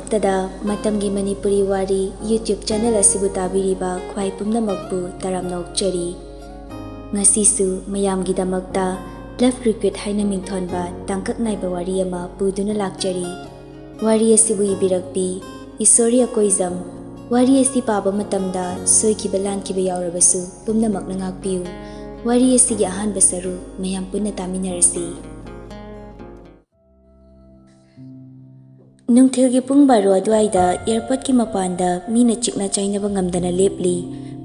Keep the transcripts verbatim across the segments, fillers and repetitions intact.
ꯇꯗ ꯃꯇꯝꯒꯤ ꯃꯅꯤꯄꯨꯔꯤ ꯋꯥꯔꯤ YouTube ꯆꯦꯅꯦꯜ ꯑꯁꯤꯕꯨ ꯇꯥꯕꯤꯔꯤꯕ ꯈ꯭ꯋꯥꯏ ꯄꯨꯝꯅꯃꯛꯄꯨ ꯇꯔꯥꯝꯅ ꯑꯣꯛꯆꯔꯤ꯫ ꯉꯁꯤꯁꯨ ꯃꯌꯥꯝꯒꯤꯗꯃꯛꯇ Love Regret ꯍꯥꯏꯅ ꯃꯤꯡꯊꯣꯟꯕ ꯇꯥꯡꯀꯛ ꯅꯥꯏꯕ ꯋꯥꯔꯤ ꯑꯃ ꯄꯨꯗꯨꯅ ꯂꯥꯛꯆꯔꯤ꯫ ꯋꯥꯔꯤ ꯑꯁꯤꯕꯨ ꯏꯕꯤꯔꯛꯄꯤ ꯏꯁꯣꯔꯤ ꯑꯀꯣꯏꯖꯝ꯫ ꯋꯥꯔꯤ ꯑꯁꯤ ꯄꯥꯕ ꯃꯇꯝꯗ ꯁꯣꯏꯈꯤꯕ ꯂꯥꯟꯈꯤꯕ ꯌꯥꯎꯔꯕꯁꯨ ꯄꯨꯝꯅꯃꯛꯅ ꯉꯥꯛꯄꯤꯌꯨ꯫ ꯋꯥꯔꯤ ꯑꯁꯤꯒꯤ ꯑꯍꯥꯟꯕ ꯁꯔꯨꯛ ꯃꯌꯥꯝ ꯄꯨꯟꯅ ꯇꯥꯃꯤꯟꯅꯔꯁꯤ꯫ ꯅꯨꯡꯊꯤꯜꯒꯤ ꯄꯨꯡ ꯕꯥꯔꯣ ꯑꯗꯨꯋꯥꯏꯗ ꯑꯦꯌꯔꯄꯣꯔꯠꯀꯤ ꯃꯄꯥꯟꯗ ꯃꯤꯅ ꯆꯤꯛꯅ ꯆꯥꯏꯅꯕ ꯉꯝꯗꯅ ꯂꯦꯞꯂꯤ꯫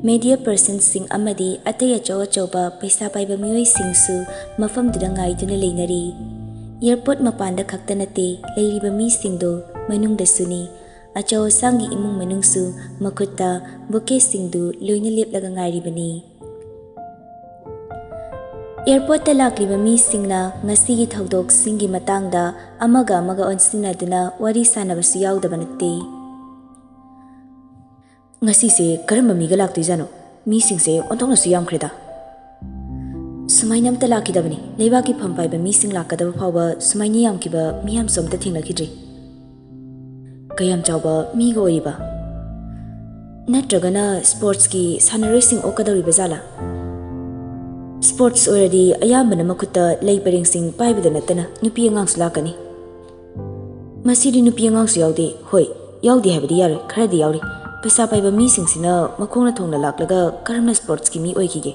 ꯃꯦꯗꯤꯌꯥ ꯄꯔꯁꯟꯁꯤꯡ ꯑꯃꯗꯤ ꯑꯇꯩ ꯑꯆꯧ ꯑꯆꯧꯕ ꯄꯩꯁꯥ ꯄꯥꯏꯕ ꯃꯤꯑꯣꯏꯁꯤꯡꯁꯨ ꯃꯐꯝꯗꯨꯗ ꯉꯥꯏꯗꯨꯅ ꯂꯩꯅꯔꯤ꯫ ꯑꯦꯌꯔꯄꯣꯔꯠ ꯃꯄꯥꯟꯗ ꯈꯛꯇ ꯅꯠꯇꯦ, ꯂꯩꯔꯤꯕ ꯃꯤꯁꯤꯡꯗꯨ ꯃꯅꯨꯡꯗꯁꯨꯅꯤ꯫ ꯑꯆꯧ ꯑꯁꯥꯡꯒꯤ ꯏꯃꯨꯡ ꯃꯅꯨꯡꯁꯨ ꯃꯈꯨꯠꯇ ꯕꯨꯀꯦꯁꯤꯡꯗꯨ ꯂꯣꯏꯅ ꯂꯦꯞꯂꯒ ꯉꯥꯏꯔꯤꯕꯅꯤ꯫ ꯑꯦꯌꯔꯄꯣꯔꯠꯇ ꯂꯥꯛꯂꯤꯕ ꯃꯤꯁꯤꯡꯅ ꯉꯁꯤꯒꯤ ꯊꯧꯗꯣꯛꯁꯤꯡꯒꯤ ꯃꯇꯥꯡꯗ ꯑꯃꯒ ꯑꯃꯒ ꯑꯣꯟꯁꯤꯟꯅꯗꯨꯅ ꯋꯥꯔꯤ ꯁꯥꯟꯅꯕꯁꯨ ꯌꯥꯎꯗꯕ ꯅꯠꯇꯦ꯫ "ꯉꯁꯤꯁꯦ ꯀꯔꯝꯕ ꯃꯤꯒ ꯂꯥꯛꯇꯣꯏꯖꯥꯠꯅꯣ? ꯃꯤꯁꯤꯡꯁꯦ ꯑꯣꯟꯊꯣꯛꯅꯁꯨ ꯌꯥꯝꯈ꯭ꯔꯦꯗ꯫ ꯁꯨꯃꯥꯏꯅ ꯑꯝꯇ ꯂꯥꯛꯈꯤꯗꯕꯅꯤ꯫ ꯂꯩꯕꯥꯛꯀꯤ ꯐꯝ ꯄꯥꯏꯕ ꯃꯤꯁꯤꯡ ꯂꯥꯛꯀꯗꯕ ꯐꯥꯎꯕ ꯁꯨꯃꯥꯏꯅ ꯌꯥꯝꯈꯤꯕ ꯃꯤꯌꯥꯝꯁꯨ ꯑꯝꯇ ꯊꯦꯡꯅꯈꯤꯗ꯭ꯔꯤ꯫ ꯀꯌꯥꯝ ꯆꯥꯎꯕ ꯃꯤꯒ ꯑꯣꯏꯔꯤꯕ? ꯅꯠꯇ꯭ꯔꯒꯅ ꯁ꯭ꯄꯣꯔꯠꯁꯀꯤ ꯁꯥꯟꯅꯔꯣꯏꯁꯤꯡ ꯑꯣꯛꯀꯗꯧꯔꯤꯕ ꯖꯥꯠꯂꯥ? ꯁ꯭ꯄꯣꯔꯠꯁ ꯑꯣꯏꯔꯗꯤ ꯑꯌꯥꯝꯕꯅ ꯃꯈꯨꯠꯇ ꯂꯩ ꯄꯔꯦꯡꯁꯤꯡ ꯄꯥꯏꯕꯗ ꯅꯠꯇꯅ ꯅꯨꯄꯤ ꯑꯉꯥꯡꯁꯨ ꯂꯥꯛꯀꯅꯤ꯫ ꯃꯁꯤꯗꯤ ꯅꯨꯄꯤ ꯑꯉꯥꯡꯁꯨ ꯌꯥꯎꯗꯦ꯫ ꯍꯣꯏ, ꯌꯥꯎꯗꯦ ꯍꯥꯏꯕꯗꯤ ꯌꯥꯔꯣꯏ, ꯈꯔꯗꯤ ꯌꯥꯎꯔꯤ꯫ ꯄꯩꯁꯥ ꯄꯥꯏꯕ ꯃꯤꯁꯤꯡꯁꯤꯅ ꯃꯈꯣꯡꯅ ꯊꯣꯡꯅ ꯂꯥꯛꯂꯒ ꯀꯔꯝꯅ ꯁ꯭ꯄꯣꯔꯠꯁꯀꯤ ꯃꯤ ꯑꯣꯏꯈꯤꯒꯦ?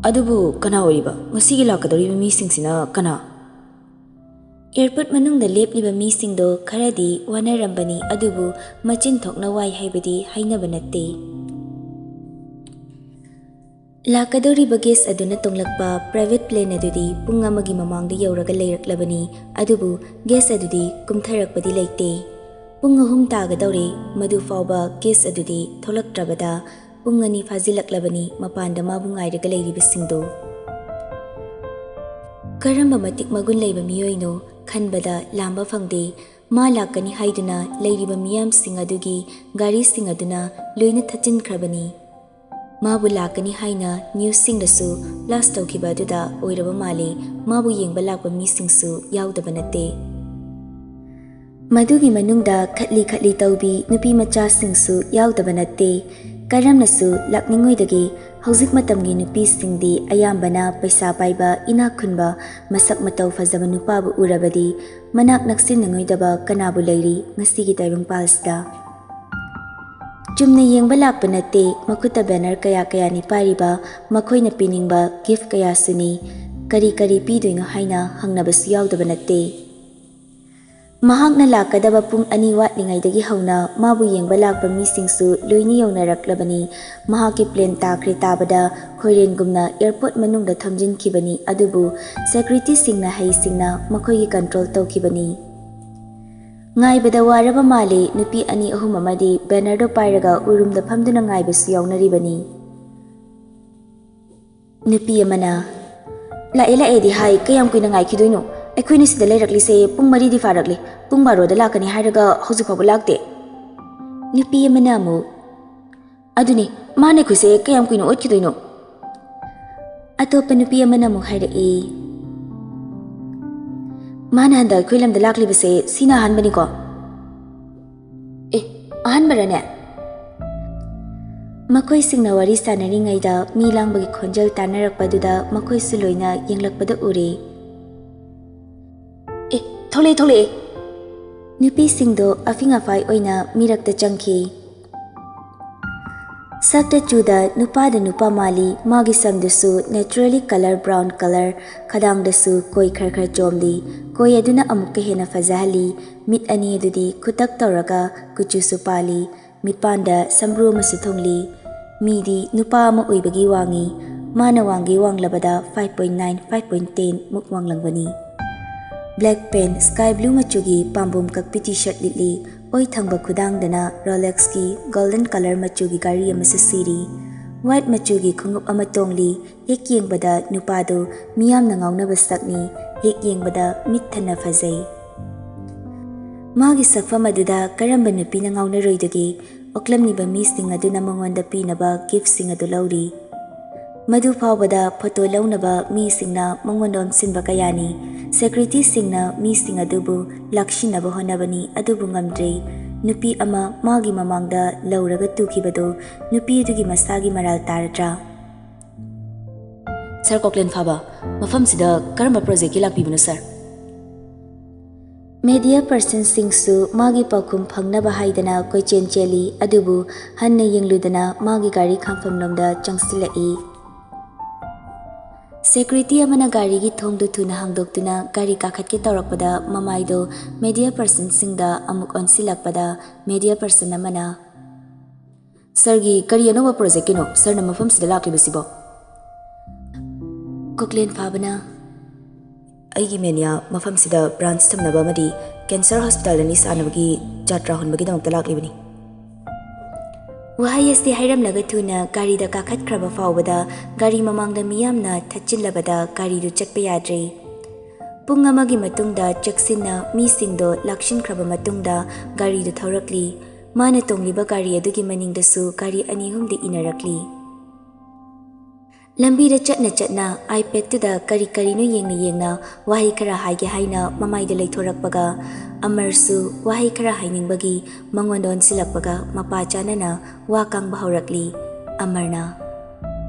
ꯑꯗꯨꯕꯨ ꯀꯅꯥ ꯑꯣꯏꯔꯤꯕ? ꯉꯁꯤꯒꯤ ꯂꯥꯛꯀꯗꯧꯔꯤꯕ ꯃꯤꯁꯤꯡꯁꯤꯅ ꯀꯅꯥ?" ꯑꯦꯌꯔꯄꯣꯔꯠ ꯃꯅꯨꯡꯗ ꯂꯦꯞꯂꯤꯕ ꯃꯤꯁꯤꯡꯗꯣ ꯈꯔꯗꯤ ꯋꯥꯅꯔꯝꯕꯅꯤ, ꯑꯗꯨꯕꯨ ꯃꯆꯤꯟ ꯊꯣꯛꯅ ꯋꯥꯏ ꯍꯥꯏꯕꯗꯤ ꯍꯥꯏꯅꯕ ꯅꯠꯇꯦ꯫ ꯂꯥꯛꯀꯗꯧꯔꯤꯕ ꯒꯦꯁ ꯑꯗꯨꯅ ꯇꯣꯡꯂꯛꯄ ꯄ꯭ꯔꯥꯏꯚꯦꯠ ꯄ꯭ꯂꯦꯟ ꯑꯗꯨꯗꯤ ꯄꯨꯡ ꯑꯃꯒꯤ ꯃꯃꯥꯡꯗ ꯌꯧꯔꯒ ꯂꯩꯔꯛꯂꯕꯅꯤ, ꯑꯗꯨꯕꯨ ꯒꯦꯁ ꯑꯗꯨꯗꯤ ꯀꯨꯝꯊꯔꯛꯄꯗꯤ ꯂꯩꯇꯦ꯫ ꯄꯨꯡ ꯑꯍꯨꯝ ꯇꯥꯒꯗꯧꯔꯦ, ꯃꯗꯨ ꯐꯥꯎꯕ ꯒꯦꯁ ꯑꯗꯨꯗꯤ ꯊꯣꯛꯂꯛꯇ꯭ꯔꯕꯗ ꯄꯨꯡ ꯑꯅꯤ ꯐꯥꯖꯤꯜꯂꯛꯂꯕꯅꯤ ꯃꯄꯥꯟꯗ ꯃꯥꯕꯨ ꯉꯥꯏꯔꯒ ꯂꯩꯔꯤꯕꯁꯤꯡꯗꯨ꯫ ꯀꯔꯝꯕ ꯃꯇꯤꯛ ꯃꯒꯨꯟ ꯂꯩꯕ ꯃꯤꯑꯣꯏꯅꯣ ꯈꯟꯕꯗ ꯂꯥꯝꯕ ꯐꯪꯗꯦ꯫ ꯃꯥ ꯂꯥꯛꯀꯅꯤ ꯍꯥꯏꯗꯨꯅ ꯂꯩꯔꯤꯕ ꯃꯤꯌꯥꯝꯁꯤꯡ ꯑꯗꯨꯒꯤ ꯒꯥꯔꯤꯁꯤꯡ ꯑꯗꯨꯅ ꯂꯣꯏꯅ ꯊꯠꯆꯤꯟꯈ꯭ꯔꯕꯅꯤ꯫ ꯃꯥꯕꯨ ꯂꯥꯛꯀꯅꯤ ꯍꯥꯏꯅ ꯅ꯭ꯌꯨꯁꯁꯤꯡꯗꯁꯨ ꯐ꯭ꯂꯥꯁ ꯇꯧꯈꯤꯕ ꯑꯗꯨꯗ ꯑꯣꯏꯔꯕ ꯃꯥꯜꯂꯤ꯫ ꯃꯥꯕꯨ ꯌꯦꯡꯕ ꯂꯥꯛꯄ ꯃꯤꯁꯤꯡꯁꯨ ꯌꯥꯎꯗꯕ ꯅꯠꯇꯦ꯫ ꯃꯗꯨꯒꯤ ꯃꯅꯨꯡꯗ ꯈꯠꯂꯤ ꯈꯠꯂꯤ ꯇꯧꯕꯤ ꯅꯨꯄꯤ ꯃꯆꯥꯁꯤꯡꯁꯨ ꯌꯥꯎꯗꯕ ꯅꯠꯇꯦ꯫ ꯀꯔꯝꯅꯁꯨ ꯂꯥꯛꯅꯤꯡꯉꯣꯏꯗꯒꯦ? ꯍꯧꯖꯤꯛ ꯃꯇꯝꯒꯤ ꯅꯨꯄꯤꯁꯤꯡꯗꯤ ꯑꯌꯥꯝꯕꯅ ꯄꯩꯁꯥ ꯄꯥꯏꯕ, ꯏꯅꯥꯛ ꯈꯨꯟꯕ, ꯃꯁꯛ ꯃꯇꯧ ꯐꯖꯕ ꯅꯨꯄꯥꯕꯨ ꯎꯔꯕꯗꯤ ꯃꯅꯥꯛ ꯅꯛꯁꯤꯟꯅꯉꯣꯏꯗꯕ ꯀꯅꯥꯕꯨ ꯂꯩꯔꯤ ꯉꯁꯤꯒꯤ ꯇꯥꯏꯕꯪꯄꯥꯜꯁꯤꯗ? ꯆꯨꯝꯅ ꯌꯦꯡꯕ ꯂꯥꯛꯄ ꯅꯠꯇꯦ, ꯃꯈꯨꯠꯇ ꯕꯦꯅꯔ ꯀꯌꯥ ꯀꯌꯥꯅꯤ ꯄꯥꯏꯔꯤꯕ, ꯃꯈꯣꯏꯅ ꯄꯤꯅꯤꯡꯕ ꯒꯤꯐ ꯀꯌꯥꯁꯨꯅꯤ꯫ ꯀꯔꯤ ꯀꯔꯤ ꯄꯤꯗꯣꯏꯅꯣ ꯍꯥꯏꯅ ꯍꯪꯅꯕꯁꯨ ꯌꯥꯎꯗꯕ ꯅꯠꯇꯦ꯫ ꯃꯍꯥꯛꯅ ꯂꯥꯛꯀꯗꯕ ꯄꯨꯡ ꯑꯅꯤ ꯋꯥꯠꯂꯤꯉꯩꯗꯒꯤ ꯍꯧꯅ ꯃꯥꯕꯨ ꯌꯦꯡꯕ ꯂꯥꯛꯄ ꯃꯤꯁꯤꯡꯁꯨ ꯂꯣꯏꯅ ꯌꯧꯅꯔꯛꯂꯕꯅꯤ꯫ ꯃꯍꯥꯛꯀꯤ ꯄ꯭ꯂꯦꯟ ꯇꯥꯈ꯭ꯔꯦ ꯇꯥꯕꯗ ꯈꯣꯏꯔꯦꯟꯒꯨꯝꯅ ꯑꯦꯌꯔꯄꯣꯔꯠ ꯃꯅꯨꯡꯗ ꯊꯝꯖꯤꯟꯈꯤꯕꯅꯤ, ꯑꯗꯨꯕꯨ ꯁꯦꯀ꯭ꯌꯨꯔꯤꯇꯤꯁꯤꯡꯅ ꯍꯩꯁꯤꯡꯅ ꯃꯈꯣꯏꯒꯤ ꯀꯟꯇ꯭ꯔꯣꯜ ꯇꯧꯈꯤꯕꯅꯤ꯫ ꯉꯥꯏꯕꯗ ꯋꯥꯔꯕ ꯃꯥꯜꯂꯤ, ꯅꯨꯄꯤ ꯑꯅꯤ ꯑꯍꯨꯝ ꯑꯃꯗꯤ ꯕꯦꯅꯔꯗꯣ ꯄꯥꯏꯔꯒ ꯎꯔꯨꯝꯗ ꯐꯝꯗꯨꯅ ꯉꯥꯏꯕꯁꯨ ꯌꯥꯎꯅꯔꯤꯕꯅꯤ꯫ ꯅꯨꯄꯤ ꯑꯃꯅ, "ꯂꯥꯛꯑꯦ, ꯂꯥꯛꯑꯦꯗꯤ ꯍꯥꯏ, ꯀꯌꯥꯝ ꯀꯨꯏꯅ ꯉꯥꯏꯈꯤꯗꯣꯏꯅꯣ? ꯑꯩꯈꯣꯏꯅ ꯁꯤꯗ ꯂꯩꯔꯛꯂꯤꯁꯦ ꯄꯨꯡ ꯃꯔꯤꯗꯤ ꯐꯥꯔꯛꯂꯦ꯫ ꯄꯨꯡ ꯕꯥꯔꯣꯗ ꯂꯥꯛꯀꯅꯤ ꯍꯥꯏꯔꯒ ꯍꯧꯖꯤꯛ ꯐꯥꯎꯕ ꯂꯥꯛꯇꯦ꯫" ꯅꯨꯄꯤ ꯑꯃꯅ ꯑꯃꯨꯛ, "ꯑꯗꯨꯅꯦ, ꯃꯥꯅ ꯑꯩꯈꯣꯏꯁꯦ ꯀꯌꯥꯝ ꯀꯨꯏꯅ ꯑꯣꯠꯈꯤꯗꯣꯏꯅꯣ?" ꯑꯇꯣꯞꯄ ꯅꯨꯄꯤ ꯑꯃꯅ ꯑꯃꯨꯛ ꯍꯥꯏꯔꯛꯏ, "ꯃꯥꯅ ꯍꯟꯗꯛ ꯑꯩꯈꯣꯏ ꯂꯝꯗ ꯂꯥꯛꯂꯤꯕꯁꯦ ꯁꯤꯅ ꯑꯍꯥꯟꯕꯅꯤꯀꯣ?" "ꯑꯦ, ꯑꯍꯥꯟꯕꯔꯅꯦ?" ꯃꯈꯣꯏꯁꯤꯡꯅ ꯋꯥꯔꯤ ꯁꯥꯟꯅꯔꯤꯉꯩꯗ ꯃꯤ ꯂꯥꯡꯕꯒꯤ ꯈꯣꯟꯖꯦꯜ ꯇꯥꯟꯅꯔꯛꯄꯗꯨꯗ ꯃꯈꯣꯏꯁꯨ ꯂꯣꯏꯅ ꯌꯦꯡꯂꯛꯄꯗ ꯎꯔꯦ꯫ "ꯑꯦ, ꯊꯣꯛꯂꯛꯑꯦ, ꯊꯣꯛꯂꯛꯑꯦ!" ꯅꯨꯄꯤꯁꯤꯡꯗꯣ ꯑꯐꯤꯡ ꯑꯐꯥꯏ ꯑꯣꯏꯅ ꯃꯤꯔꯛꯇ ꯆꯪꯈꯤ꯫ ꯁꯛꯇ ꯆꯨꯗ ꯅꯨꯄꯥꯗ ꯅꯨꯄꯥ ꯃꯥꯜꯂꯤ, ꯃꯥꯒꯤ ꯁꯝꯗꯨꯁꯨ naturally colour brown colour, ꯈꯗꯥꯡꯗꯁꯨ ꯀꯣꯏ ꯈꯔ ꯈꯔ ꯆꯣꯝꯂꯤ꯫ ꯀꯣꯏ ꯑꯗꯨꯅ ꯑꯃꯨꯛꯀ ꯍꯦꯟꯅ ꯐꯖꯍꯜꯂꯤ꯫ ꯃꯤꯠ ꯑꯅꯤ ꯑꯗꯨꯗꯤ ꯈꯨꯇꯛ ꯇꯧꯔꯒ ꯀꯨꯆꯨꯁꯨ ꯄꯥꯜꯂꯤ꯫ ꯃꯤꯠꯄꯥꯟꯗ ꯁꯝꯕ꯭ꯔꯨ ꯑꯃꯁꯨ ꯊꯨꯡꯂꯤ꯫ ꯃꯤꯗꯤ ꯅꯨꯄꯥ ꯑꯃ ꯑꯣꯏꯕꯒꯤ ꯋꯥꯡꯉꯤ꯫ ꯃꯥꯅ ꯋꯥꯡꯒꯦ ꯋꯥꯡꯂꯕꯗ five point nine, five point ten ꯃꯨꯛ ꯋꯥꯡꯂꯝꯒꯅꯤ꯫ Black pen, sky blue ꯃꯆꯨꯒꯤ ꯄꯥꯝꯕꯣꯝ ꯀꯛꯄꯤ T-shirt ꯂꯤꯠꯂꯤ꯫ ꯑꯣꯏ ꯊꯪꯕ ꯈꯨꯗꯥꯡꯗꯅ Rolexꯀꯤ golden colour ꯃꯆꯨꯒꯤ ꯘꯔꯤ ꯑꯃꯁꯨ ꯁꯤꯔꯤ꯫ White ꯃꯆꯨꯒꯤ ꯈꯣꯡꯎꯞ ꯑꯃ ꯇꯣꯡꯂꯤ꯫ ꯍꯦꯛ ꯌꯦꯡꯕꯗ ꯅꯨꯄꯥꯗꯨ ꯃꯤꯌꯥꯝꯅ ꯉꯥꯎꯅꯕ ꯁꯛꯅꯤ꯫ ꯍꯦꯛ ꯌꯦꯡꯕꯗ ꯃꯤꯠ ꯊꯟꯅ ꯐꯖꯩ꯫ ꯃꯥꯒꯤ ꯁꯛꯐꯝ ꯑꯗꯨꯗ ꯀꯔꯝꯕ ꯅꯨꯄꯤꯅ ꯉꯥꯎꯅꯔꯣꯏꯗꯒꯦ? ꯑꯣꯛꯂꯝꯂꯤꯕ ꯃꯤꯁꯤꯡ ꯑꯗꯨꯅ ꯃꯉꯣꯟꯗ ꯄꯤꯅꯕ giftꯁꯤꯡ ꯑꯗꯨ ꯂꯧꯔꯤ꯫ ꯃꯗꯨ ꯐꯥꯎꯕꯗ ꯐꯣꯇꯣ ꯂꯧꯅꯕ ꯃꯤꯁꯤꯡꯅ ꯃꯉꯣꯟꯗ ꯑꯣꯟꯁꯤꯟꯕ ꯀꯌꯥꯅꯤ꯫ ꯁꯦꯀ꯭ꯌꯨꯔꯤꯇꯤꯁꯤꯡꯅ ꯃꯤꯁꯤꯡ ꯑꯗꯨꯕꯨ ꯂꯥꯛꯁꯤꯟꯅꯕ ꯍꯣꯠꯅꯕꯅꯤ, ꯑꯗꯨꯕꯨ ꯉꯝꯗ꯭ꯔꯦ꯫ ꯅꯨꯄꯤ ꯑꯃ ꯃꯥꯒꯤ ꯃꯃꯥꯡꯗ ꯂꯧꯔꯒ ꯇꯨꯈꯤꯕꯗꯨ ꯅꯨꯄꯤ ꯑꯗꯨꯒꯤ ꯃꯁꯥꯒꯤ ꯃꯔꯥꯜ ꯇꯥꯔꯗ꯭ꯔꯥ? ꯁꯥꯔ ꯀꯣꯀ꯭ꯂꯦꯟ ꯐꯥꯕ, ꯃꯐꯝꯁꯤꯗ ꯀꯔꯝꯕ ꯄ꯭ꯔꯣꯖꯦꯛꯀꯤ ꯂꯥꯛꯄꯤꯕꯅꯣ, ꯁꯥꯔ? ꯃꯦꯗꯤꯌꯥ ꯄꯔꯁꯟꯁꯤꯡꯁꯨ ꯃꯥꯒꯤ ꯄꯥꯎꯈꯨꯝ ꯐꯪꯅꯕ ꯍꯥꯏꯗꯅ ꯀꯣꯏꯆꯦꯟ ꯆꯦꯜꯂꯤ, ꯑꯗꯨꯕꯨ ꯍꯟꯅ ꯌꯦꯡꯂꯨꯗꯅ ꯃꯥꯒꯤ ꯒꯥꯔꯤ ꯈꯥꯝꯐꯝꯂꯣꯝꯗ ꯆꯪꯁꯤꯜꯂꯛꯏ꯫ ꯁꯦꯀ꯭ꯌꯨꯔꯤꯇꯤ ꯑꯃꯅ ꯒꯥꯔꯤꯒꯤ ꯊꯣꯡꯗꯨ ꯊꯨꯅ ꯍꯥꯡꯗꯣꯛꯇꯨꯅ ꯒꯥꯔꯤ ꯀꯥꯈꯠꯀꯦ ꯇꯧꯔꯛꯄꯗ, ꯃꯃꯥꯏꯗꯣ ꯃꯦꯗꯤꯌꯥ ꯄꯔꯁꯟꯁꯤꯡꯗ ꯑꯃꯨꯛ ꯑꯣꯟꯁꯤꯜꯂꯛꯄꯗ, ꯃꯦꯗꯤꯌꯥ ꯄꯔꯁꯟ ꯑꯃꯅ, "ꯁꯥꯔꯒꯤ ꯀꯔꯤ ꯑꯅꯧꯕ ꯄ꯭ꯔꯣꯖꯦꯛꯀꯤꯅꯣ ꯁꯥꯔꯅ ꯃꯐꯝꯁꯤꯗ ꯂꯥꯛꯂꯤꯕꯁꯤꯕꯣ?" ꯀꯣꯀ꯭ꯂꯦꯟ ꯐꯥꯕꯅ, "ꯑꯩꯒꯤ ꯃꯦꯅꯤꯌꯥ ꯃꯐꯝꯁꯤꯗ ꯕ꯭ꯔꯥꯟꯆ ꯊꯝꯅꯕ ꯑꯃꯗꯤ ꯀꯦꯟꯁꯔ ꯍꯣꯁꯄꯤꯇꯥꯜ ꯑꯅꯤ ꯁꯥꯅꯕꯒꯤ ꯖꯥꯇ꯭ꯔꯥ ꯍꯨꯟꯕꯒꯤꯗꯃꯛꯇ ꯂꯥꯛꯂꯤꯕꯅꯤ꯫" ꯋꯥꯍꯩ ꯑꯁꯤ ꯍꯥꯏꯔꯝꯂꯒ ꯊꯨꯅ ꯒꯥꯔꯤꯗ ꯀꯥꯈꯠꯈ꯭ꯔꯕ ꯐꯥꯎꯕꯗ ꯒꯥꯔꯤ ꯃꯃꯥꯡꯗ ꯃꯤꯌꯥꯝꯅ ꯊꯠꯆꯤꯜꯂꯕꯗ ꯒꯥꯔꯤꯗꯨ ꯆꯠꯄ ꯌꯥꯗ꯭ꯔꯦ꯫ ꯄꯨꯡ ꯑꯃꯒꯤ ꯃꯇꯨꯡꯗ ꯆꯦꯛꯁꯤꯟꯅ ꯃꯤꯁꯤꯡꯗꯣ ꯂꯥꯛꯁꯤꯟꯈ꯭ꯔꯕ ꯃꯇꯨꯡꯗ ꯒꯥꯔꯤꯗꯨ ꯊꯧꯔꯛꯂꯤ꯫ ꯃꯥꯅ ꯇꯣꯡꯂꯤꯕ ꯒꯥꯔꯤ ꯑꯗꯨꯒꯤ ꯃꯅꯤꯡꯗꯁꯨ ꯒꯥꯔꯤ ꯑꯅꯤ ꯑꯍꯨꯝꯗꯤ ꯏꯟꯅꯔꯛꯂꯤ꯫ ꯂꯝꯕꯤꯗ ꯆꯠꯅ ꯆꯠꯅ iPadꯇꯨꯗ ꯀꯔꯤ ꯀꯔꯤꯅꯣ ꯌꯦꯡꯅ ꯌꯦꯡꯅ ꯋꯥꯍꯩ ꯈꯔ ꯍꯥꯏꯒꯦ ꯍꯥꯏꯅ ꯃꯃꯥꯏꯗ ꯂꯩꯊꯣꯔꯛꯄꯒ, ꯑꯃꯔꯁꯨ ꯋꯥꯍꯩ ꯈꯔ ꯍꯥꯏꯅꯤꯡꯕꯒꯤ ꯃꯉꯣꯟꯗ ꯑꯣꯟꯁꯤꯜꯂꯛꯄꯒ ꯃꯄꯥ ꯆꯥꯅꯅ ꯋꯥ ꯀꯥꯡꯕ ꯍꯧꯔꯛꯂꯤ꯫ ꯑꯃꯔꯅ,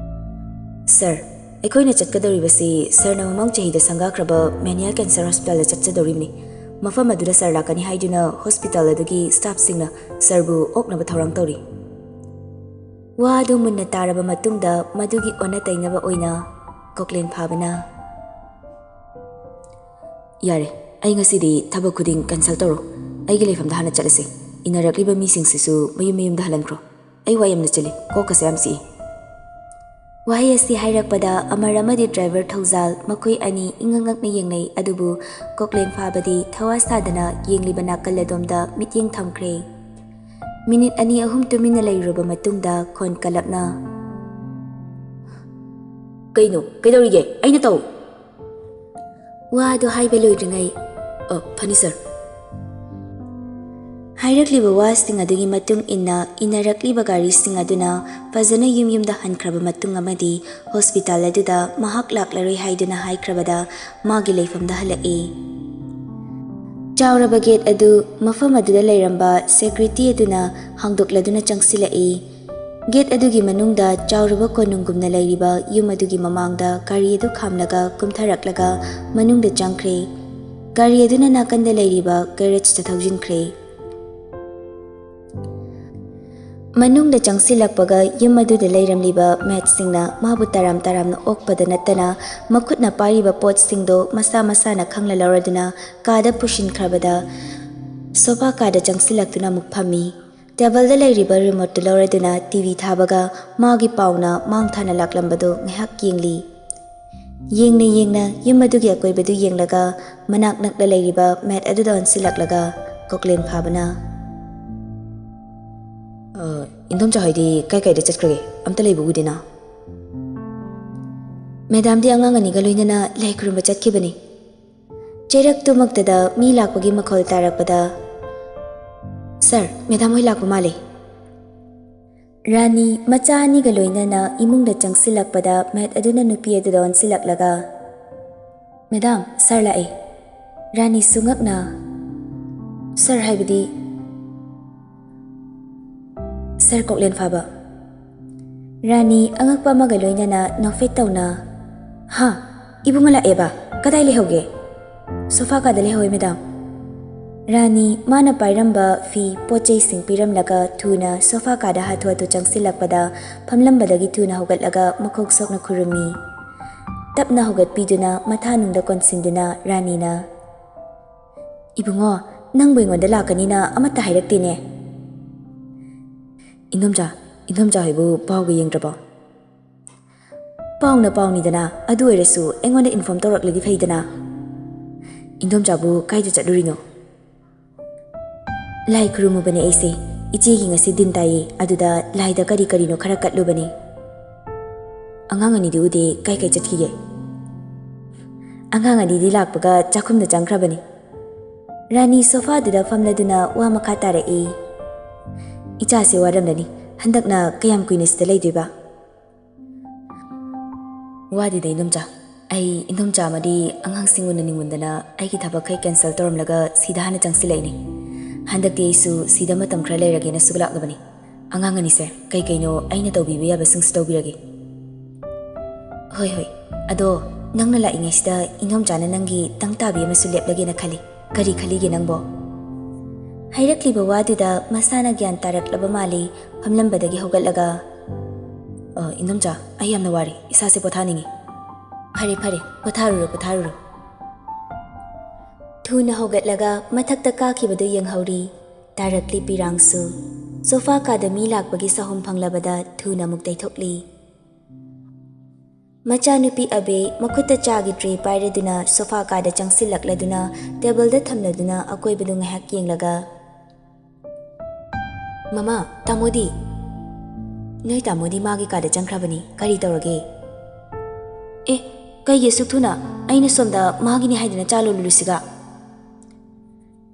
"ꯁꯥꯔ, ꯑꯩꯈꯣꯏꯅ ꯆꯠꯀꯗꯧꯔꯤꯕꯁꯤ ꯁꯥꯔꯅ ꯃꯃꯥꯡ ꯆꯍꯤꯗ ꯁꯪꯒꯥꯈ꯭ꯔꯕ ꯃꯦꯅꯤꯌꯥ ꯀꯦꯟꯁꯔ ꯍꯣꯁꯄꯤꯇꯥꯜꯗ ꯆꯠꯆꯗꯧꯔꯤꯕꯅꯤ꯫ ꯃꯐꯝ ꯑꯗꯨꯗ ꯁꯥꯔ ꯂꯥꯛꯀꯅꯤ ꯍꯥꯏꯗꯨꯅ ꯍꯣꯁꯄꯤꯇꯥꯜ ꯑꯗꯨꯒꯤ ꯁ꯭ꯇꯥꯐꯁꯤꯡꯅ ꯁꯥꯔꯕꯨ ꯑꯣꯛꯅꯕ ꯊꯧꯔꯥꯡ ꯇꯧꯔꯤ꯫" ꯋꯥ ꯑꯗꯨ ꯃꯨꯟꯅ ꯇꯥꯔꯕ ꯃꯇꯨꯡꯗ ꯃꯗꯨꯒꯤ ꯑꯣꯟꯅ ꯇꯩꯅꯕ ꯑꯣꯏꯅ ꯀꯣꯀ꯭ꯂꯦꯟ ꯐꯥꯕꯅ, "ꯌꯥꯔꯦ, ꯑꯩ ꯉꯁꯤꯗꯤ ꯊꯕꯛ ꯈꯨꯗꯤꯡ ꯀꯦꯟꯁꯦꯜ ꯇꯧꯔꯣ꯫ ꯑꯩꯒꯤ ꯂꯩꯐꯝꯗ ꯍꯥꯟꯅ ꯆꯠꯂꯁꯤ꯫ ꯏꯟꯅꯔꯛꯂꯤꯕ ꯃꯤꯁꯤꯡꯁꯤꯁꯨ ꯃꯌꯨꯝ ꯃꯌꯨꯝꯗ ꯍꯜꯍꯟꯈ꯭ꯔꯣ꯫ ꯑꯩ ꯋꯥ ꯌꯥꯝꯅ ꯆꯤꯜꯂꯤ, ꯀꯣꯛꯀꯁꯦ ꯌꯥꯝ ꯆꯤꯛꯏ꯫" ꯋꯥꯍꯩ ꯑꯁꯤ ꯍꯥꯏꯔꯛꯄꯗ ꯑꯃꯔ ꯑꯃꯗꯤ ꯗ꯭ꯔꯥꯏꯚꯔ ꯊꯧꯖꯥꯜ ꯃꯈꯣꯏ ꯑꯅꯤ ꯏꯉꯛ ꯉꯛꯅ ꯌꯦꯡꯅꯩ, ꯑꯗꯨꯕꯨ ꯀꯣꯀ꯭ꯂꯦꯟ ꯐꯥꯕꯗꯤ ꯊꯋꯥ ꯁꯥꯗꯅ ꯌꯦꯡꯂꯤꯕ ꯅꯥꯀꯜ ꯑꯗꯣꯝꯗ ꯃꯤꯠꯌꯦꯡ ꯊꯝꯈ꯭ꯔꯦ꯫ ꯃꯤꯅꯤꯠ ꯑꯅꯤ ꯑꯍꯨꯝ ꯇꯨꯃꯤꯟꯅ ꯂꯩꯔꯨꯔꯕ ꯃꯇꯨꯡꯗ ꯈꯣꯟ ꯀꯜꯂꯞꯅ, "ꯀꯩꯅꯣ? ꯀꯩꯗꯧꯔꯤꯒꯦ? ꯑꯩꯅ ꯇꯧ!" ꯋꯥ ꯑꯗꯨ ꯍꯥꯏꯕ ꯂꯣꯏꯗ꯭ꯔꯤꯉꯩ, "ꯑ, ꯐꯅꯤ ꯁꯥꯔ꯫" ꯍꯥꯏꯔꯛꯂꯤꯕ ꯋꯥꯁꯤꯡ ꯑꯗꯨꯒꯤ ꯃꯇꯨꯡ ꯏꯟꯅ ꯏꯟꯅꯔꯛꯂꯤꯕ ꯒꯥꯔꯤꯁꯤꯡ ꯑꯗꯨꯅ ꯐꯖꯅ ꯌꯨꯝ ꯌꯨꯝꯗ ꯍꯟꯈ꯭ꯔꯕ ꯃꯇꯨꯡ ꯑꯃꯗꯤ ꯍꯣꯁꯄꯤꯇꯥꯜ ꯑꯗꯨꯗ ꯃꯍꯥꯛ ꯂꯥꯛꯂꯔꯣꯏ ꯍꯥꯏꯗꯨꯅ ꯍꯥꯏꯈ꯭ꯔꯕꯗ ꯃꯥꯒꯤ ꯂꯩꯐꯝꯗ ꯍꯜꯂꯛꯏ꯫ ꯆꯥꯎꯔꯕ ꯒꯦꯠ ꯑꯗꯨ ꯃꯐꯝ ꯑꯗꯨꯗ ꯂꯩꯔꯝꯕ ꯁꯦꯀ꯭ꯌꯨꯔꯤꯇꯤ ꯑꯗꯨꯅ ꯍꯥꯡꯗꯣꯛꯂꯗꯨꯅ ꯆꯪꯁꯤꯜꯂꯛꯏ꯫ ꯒꯦꯠ ꯑꯗꯨꯒꯤ ꯃꯅꯨꯡꯗ ꯆꯥꯎꯔꯕ ꯀꯣꯅꯨꯡꯒꯨꯝꯅ ꯂꯩꯔꯤꯕ ꯌꯨꯝ ꯑꯗꯨꯒꯤ ꯃꯃꯥꯡꯗ ꯒꯥꯔꯤ ꯑꯗꯨ ꯈꯥꯝꯂꯒ ꯀꯨꯝꯊꯔꯛꯂꯒ ꯃꯅꯨꯡꯗ ꯆꯪꯈ꯭ꯔꯦ꯫ ꯒꯥꯔꯤ ꯑꯗꯨꯅ ꯅꯥꯀꯟꯗ ꯂꯩꯔꯤꯕ ꯒꯦꯔꯦꯖꯇ ꯊꯧꯖꯤꯟꯈ꯭ꯔꯦ꯫ ꯃꯅꯨꯡꯗ ꯆꯪꯁꯤꯜꯂꯛꯄꯒ ꯌꯨꯝ ꯑꯗꯨꯗ ꯂꯩꯔꯝꯂꯤꯕ ꯃꯦꯠꯁꯤꯡꯅ ꯃꯥꯕꯨ ꯇꯔꯥꯝ ꯇꯔꯥꯝꯅ ꯑꯣꯛꯄꯗ ꯅꯠꯇꯅ ꯃꯈꯨꯠꯅ ꯄꯥꯏꯔꯤꯕ ꯄꯣꯠꯁꯤꯡꯗꯣ ꯃꯁꯥ ꯃꯁꯥꯅ ꯈꯪꯂ ꯂꯧꯔꯗꯨꯅ ꯀꯥꯗ ꯄꯨꯁꯤꯟꯈ꯭ꯔꯕꯗ ꯁꯣꯐꯥ ꯀꯥꯗ ꯆꯪꯁꯤꯜꯂꯛꯇꯨꯅ ꯑꯃꯨꯛ ꯐꯝꯃꯤ꯫ ꯇꯦꯕꯜꯗ ꯂꯩꯔꯤꯕ ꯔꯤꯃꯣꯠꯇꯨ ꯂꯧꯔꯗꯨꯅ ꯇꯤ ꯚꯤ ꯊꯥꯕꯒ ꯃꯥꯒꯤ ꯄꯥꯎꯅ ꯃꯥꯡ ꯊꯥꯅ ꯂꯥꯛꯂꯝꯕꯗꯨ ꯉꯥꯏꯍꯥꯛ ꯌꯦꯡꯂꯤ꯫ ꯌꯦꯡꯅ ꯌꯦꯡꯅ ꯌꯨꯝ ꯑꯗꯨꯒꯤ ꯑꯀꯣꯏꯕꯗꯨ ꯌꯦꯡꯂꯒ ꯃꯅꯥꯛ ꯅꯛꯅ ꯂꯩꯔꯤꯕ ꯃꯦꯠ ꯑꯗꯨꯗ ꯑꯣꯟꯁꯤꯜꯂꯛꯂꯒ ꯀꯣꯛꯂꯦꯟ ꯐꯥꯕꯅ, "ꯑ, ꯏꯟꯗꯣꯝꯆꯥ ꯍꯣꯏꯗꯤ ꯀꯥꯏ ꯀꯥꯏꯗ ꯆꯠꯈ꯭ꯔꯒꯦ? ꯑꯝꯇ ꯂꯩꯕ ꯎꯗꯦꯅ?" "ꯃꯦꯗꯥꯝꯗꯤ ꯑꯉꯥꯡ ꯑꯅꯤꯒ ꯂꯣꯏꯅꯅ ꯂꯥꯏ ꯈꯨꯔꯨꯝꯕ ꯆꯠꯈꯤꯕꯅꯤ꯫" ꯆꯩꯔꯛꯇꯨꯃꯛꯇꯗ ꯃꯤ ꯂꯥꯛꯄꯒꯤ ꯃꯈꯣꯜ ꯇꯥꯔꯛꯄꯗ, "ꯁꯥꯔ, ꯃꯦꯗꯥꯝ ꯍꯣꯏ ꯂꯥꯛꯄ ꯃꯥꯜꯂꯦ꯫" ꯔꯥꯅꯤ ꯃꯆꯥ ꯑꯅꯤꯒ ꯂꯣꯏꯅꯅ ꯏꯃꯨꯡꯗ ꯆꯪꯁꯤꯜꯂꯛꯄꯗ ꯃꯦꯠ ꯑꯗꯨꯅ ꯅꯨꯄꯤ ꯑꯗꯨꯗ ꯑꯣꯟꯁꯤꯜꯂꯛꯂꯒ, "ꯃꯦꯗꯥꯝ, ꯁꯥꯔ ꯂꯥꯛꯑꯦ꯫" ꯔꯥꯅꯤꯁꯨ ꯉꯛꯅ, "ꯁꯥꯔ ꯍꯥꯏꯕꯗꯤ?" "ꯁꯥꯔ ꯀꯣꯛꯂꯦꯟ ꯐꯥꯕ꯫" ꯔꯥꯅꯤ ꯑꯉꯛꯄ ꯑꯃꯒ ꯂꯣꯏꯅꯅ ꯅꯣꯛꯐꯦꯠ ꯇꯧꯅ, "ꯍꯥ? ꯏꯕꯨꯡꯉꯣ ꯂꯥꯛꯑꯦꯕ? ꯀꯗꯥꯏ ꯂꯩꯍꯧꯒꯦ?" "ꯁꯣꯐꯥ ꯀꯥꯗ ꯂꯩꯍꯧꯋꯦ, ꯃꯦꯗꯥꯝ꯫" ꯔꯥꯅꯤ ꯃꯥꯅ ꯄꯥꯏꯔꯝꯕ ꯐꯤ ꯄꯣꯠ ꯆꯩꯁꯤꯡ ꯄꯤꯔꯝꯂꯒ ꯊꯨꯅ ꯁꯣꯐꯥ ꯀꯥꯗ ꯍꯥꯊꯨ ꯍꯥꯊꯨ ꯆꯪꯁꯤꯜꯂꯛꯄꯗ ꯐꯝꯂꯝꯕꯗꯒꯤ ꯊꯨꯅ ꯍꯧꯒꯠꯂꯒ ꯃꯈꯣꯡ ꯁꯣꯛꯅ ꯈꯨꯔꯨꯝꯃꯤ꯫ ꯇꯞꯅ ꯍꯧꯒꯠꯄꯤꯗꯨꯅ ꯃꯊꯥꯅꯨꯡꯗ ꯀꯣꯟꯁꯤꯟꯗꯨꯅ ꯔꯥꯅꯤꯅ, "ꯏꯕꯨꯡꯉꯣ, ꯅꯪꯕꯨ ꯑꯩꯉꯣꯟꯗ ꯂꯥꯛꯀꯅꯤꯅ ꯑꯃꯠꯇ ꯍꯥꯏꯔꯛꯇꯦꯅꯦ꯫" "ꯏꯟꯗꯣꯝꯆꯥ, ꯏꯟꯗꯣꯝꯆꯥ ꯍꯣꯏꯕꯨ ꯄꯥꯎꯒ ꯌꯦꯡꯗ꯭ꯔꯕꯣ?" "ꯄꯥꯎꯅ ꯄꯥꯎꯅꯤꯗꯅ, ꯑꯗꯨ ꯑꯣꯏꯔꯁꯨ ꯑꯩꯉꯣꯟꯗ ꯏꯟꯐꯣꯔꯝ ꯇꯧꯔꯛꯂꯗꯤ ꯐꯩꯗꯅ꯫" "ꯏꯟꯗꯣꯝꯆꯥꯕꯨ ꯀꯥꯏꯗ ꯆꯠꯂꯨꯔꯤꯅꯣ?" "ꯂꯥꯏ ꯈꯨꯔꯨꯝꯃꯨꯕꯅꯦ ꯑꯩꯁꯦ꯫ ꯏꯆꯦꯒꯤ ꯉꯁꯤ ꯗꯤꯟ ꯇꯥꯏꯌꯦ, ꯑꯗꯨꯗ ꯂꯥꯏꯗ ꯀꯔꯤ ꯀꯔꯤꯅꯣ ꯈꯔ ꯀꯠꯂꯨꯕꯅꯦ꯫" "ꯑꯉꯥꯡ ꯑꯅꯤꯗꯤ ꯎꯗꯦ, ꯀꯥꯏ ꯀꯥꯏ ꯆꯠꯈꯤꯒꯦ?" "ꯑꯉꯥꯡ ꯑꯅꯤꯗꯤ ꯂꯥꯛꯄꯒ ꯆꯥꯛꯈꯨꯝꯗ ꯆꯪꯈ꯭ꯔꯕꯅꯤ꯫" ꯔꯥꯅꯤ ꯁꯣꯐꯥꯗꯨꯗ ꯐꯝꯂꯗꯨꯅ ꯋꯥ ꯃꯈꯥ ꯇꯥꯔꯛꯏ꯫ "ꯏꯆꯥꯁꯦ ꯋꯥꯔꯝꯂꯅꯤ꯫ ꯍꯟꯗꯛꯅ ꯀꯌꯥꯝ ꯀꯨꯏꯅ ꯁꯤꯗ ꯂꯩꯗꯣꯏꯕ?" "ꯋꯥꯗꯦꯗ ꯏꯟꯗꯣꯝꯆꯥ꯫ ꯑꯩ ꯏꯟꯗꯣꯝꯆꯥ ꯑꯃꯗꯤ ꯑꯉꯥꯡꯁꯤꯡ ꯎꯅꯅꯤꯡꯃꯟꯗꯅ ꯑꯩꯒꯤ ꯊꯕꯛꯈꯩ cancel ꯇꯧꯔꯝꯂꯒ ꯁꯤꯗ ꯍꯥꯟꯅ ꯆꯪꯁꯤꯜꯂꯛꯏꯅꯤ꯫ ꯍꯟꯗꯛꯇꯤ ꯑꯩꯁꯨ ꯁꯤꯗ ꯃꯇꯝ ꯈꯔ ꯂꯩꯔꯒꯦꯅ ꯁꯨꯒꯂꯥꯛꯂꯕꯅꯤ꯫ ꯑꯉꯥꯡ ꯑꯅꯤꯁꯦ, ꯀꯩ ꯀꯩꯅꯣ ꯑꯩꯅ ꯇꯧꯕꯤꯕ ꯌꯥꯕꯁꯤꯡꯁꯨ ꯇꯧꯕꯤꯔꯒꯦ꯫" "ꯍꯣꯏ, ꯍꯣꯏ꯫ ꯑꯗꯣ ꯅꯪꯅ ꯂꯥꯛꯏꯉꯩꯁꯤꯗ ꯏꯟꯗꯣꯝꯆꯥꯅ ꯅꯪꯒꯤ ꯇꯪ ꯇꯥꯕꯤ ꯑꯃꯁꯨ ꯂꯦꯞꯂꯒꯦꯅ ꯈꯜꯂꯤ꯫ ꯀꯔꯤ ꯈꯜꯂꯤꯒꯦ ꯅꯪꯕꯣ?" ꯍꯥꯏꯔꯛꯂꯤꯕ ꯋꯥꯗꯨꯗ ꯃꯁꯥꯅ ꯒ꯭ꯌꯥꯟ ꯇꯥꯔꯛꯂꯕ ꯃꯥꯜꯂꯤ꯫ ꯐꯝꯂꯝꯕꯗꯒꯤ ꯍꯧꯒꯠꯂꯒ, "ꯑ, ꯏꯟꯗꯣꯝꯆꯥ, ꯑꯩ ꯌꯥꯝꯅ ꯋꯥꯔꯦ꯫ ꯏꯁꯥꯁꯦ ꯄꯣꯊꯥꯅꯤꯡꯉꯤ꯫" "ꯐꯔꯦ, ꯐꯔꯦ꯫ ꯄꯣꯊꯥꯔꯨꯔꯣ, ꯄꯣꯊꯥꯔꯨꯔꯣ꯫" ꯊꯨꯅ ꯍꯧꯒꯠꯂꯒ ꯃꯊꯛꯇ ꯀꯥꯈꯤꯕꯗꯨ ꯌꯦꯡꯍꯧꯔꯤ꯫ ꯇꯥꯔꯛꯂꯤ ꯄꯤꯔꯥꯡꯁꯨ꯫ ꯁꯣꯐꯥ ꯀꯥꯗ ꯃꯤ ꯂꯥꯛꯄꯒꯤ ꯁꯥꯍꯨꯝ ꯐꯪꯂꯕꯗ ꯊꯨꯅ ꯑꯃꯨꯛ ꯇꯩꯊꯣꯛꯂꯤ꯫ ꯃꯆꯥꯅꯨꯄꯤ ꯑꯕꯦ ꯃꯈꯨꯠꯇ ꯆꯥꯒꯤ tray ꯄꯥꯏꯔꯗꯨꯅ ꯁꯣꯐꯥ ꯀꯥꯗ ꯆꯪꯁꯤꯜꯂꯛꯂꯗꯨꯅ ꯇꯦꯕꯜꯗ ꯊꯝꯂꯗꯨꯅ ꯑꯀꯣꯏꯕꯗꯨ ꯉꯥꯏꯍꯥꯛ ꯌꯦꯡꯂꯒ, "ꯃꯃꯥ, ꯇꯥꯃꯣꯗꯤ?" "ꯅꯣꯏ ꯇꯥꯃꯣꯗꯤ ꯃꯥꯒꯤ ꯀꯥꯗ ꯆꯪꯈ꯭ꯔꯕꯅꯤ꯫ ꯀꯔꯤ ꯇꯧꯔꯒꯦ?" "ꯑꯦ, ꯀꯩꯒꯤ ꯑꯁꯨꯛ ꯊꯨꯅ? ꯑꯩꯅ ꯁꯣꯝꯗ ꯃꯥꯒꯤꯅꯤ ꯍꯥꯏꯗꯨꯅ ꯆꯥ ꯂꯣꯜꯂꯨꯔꯤꯁꯤꯒ?"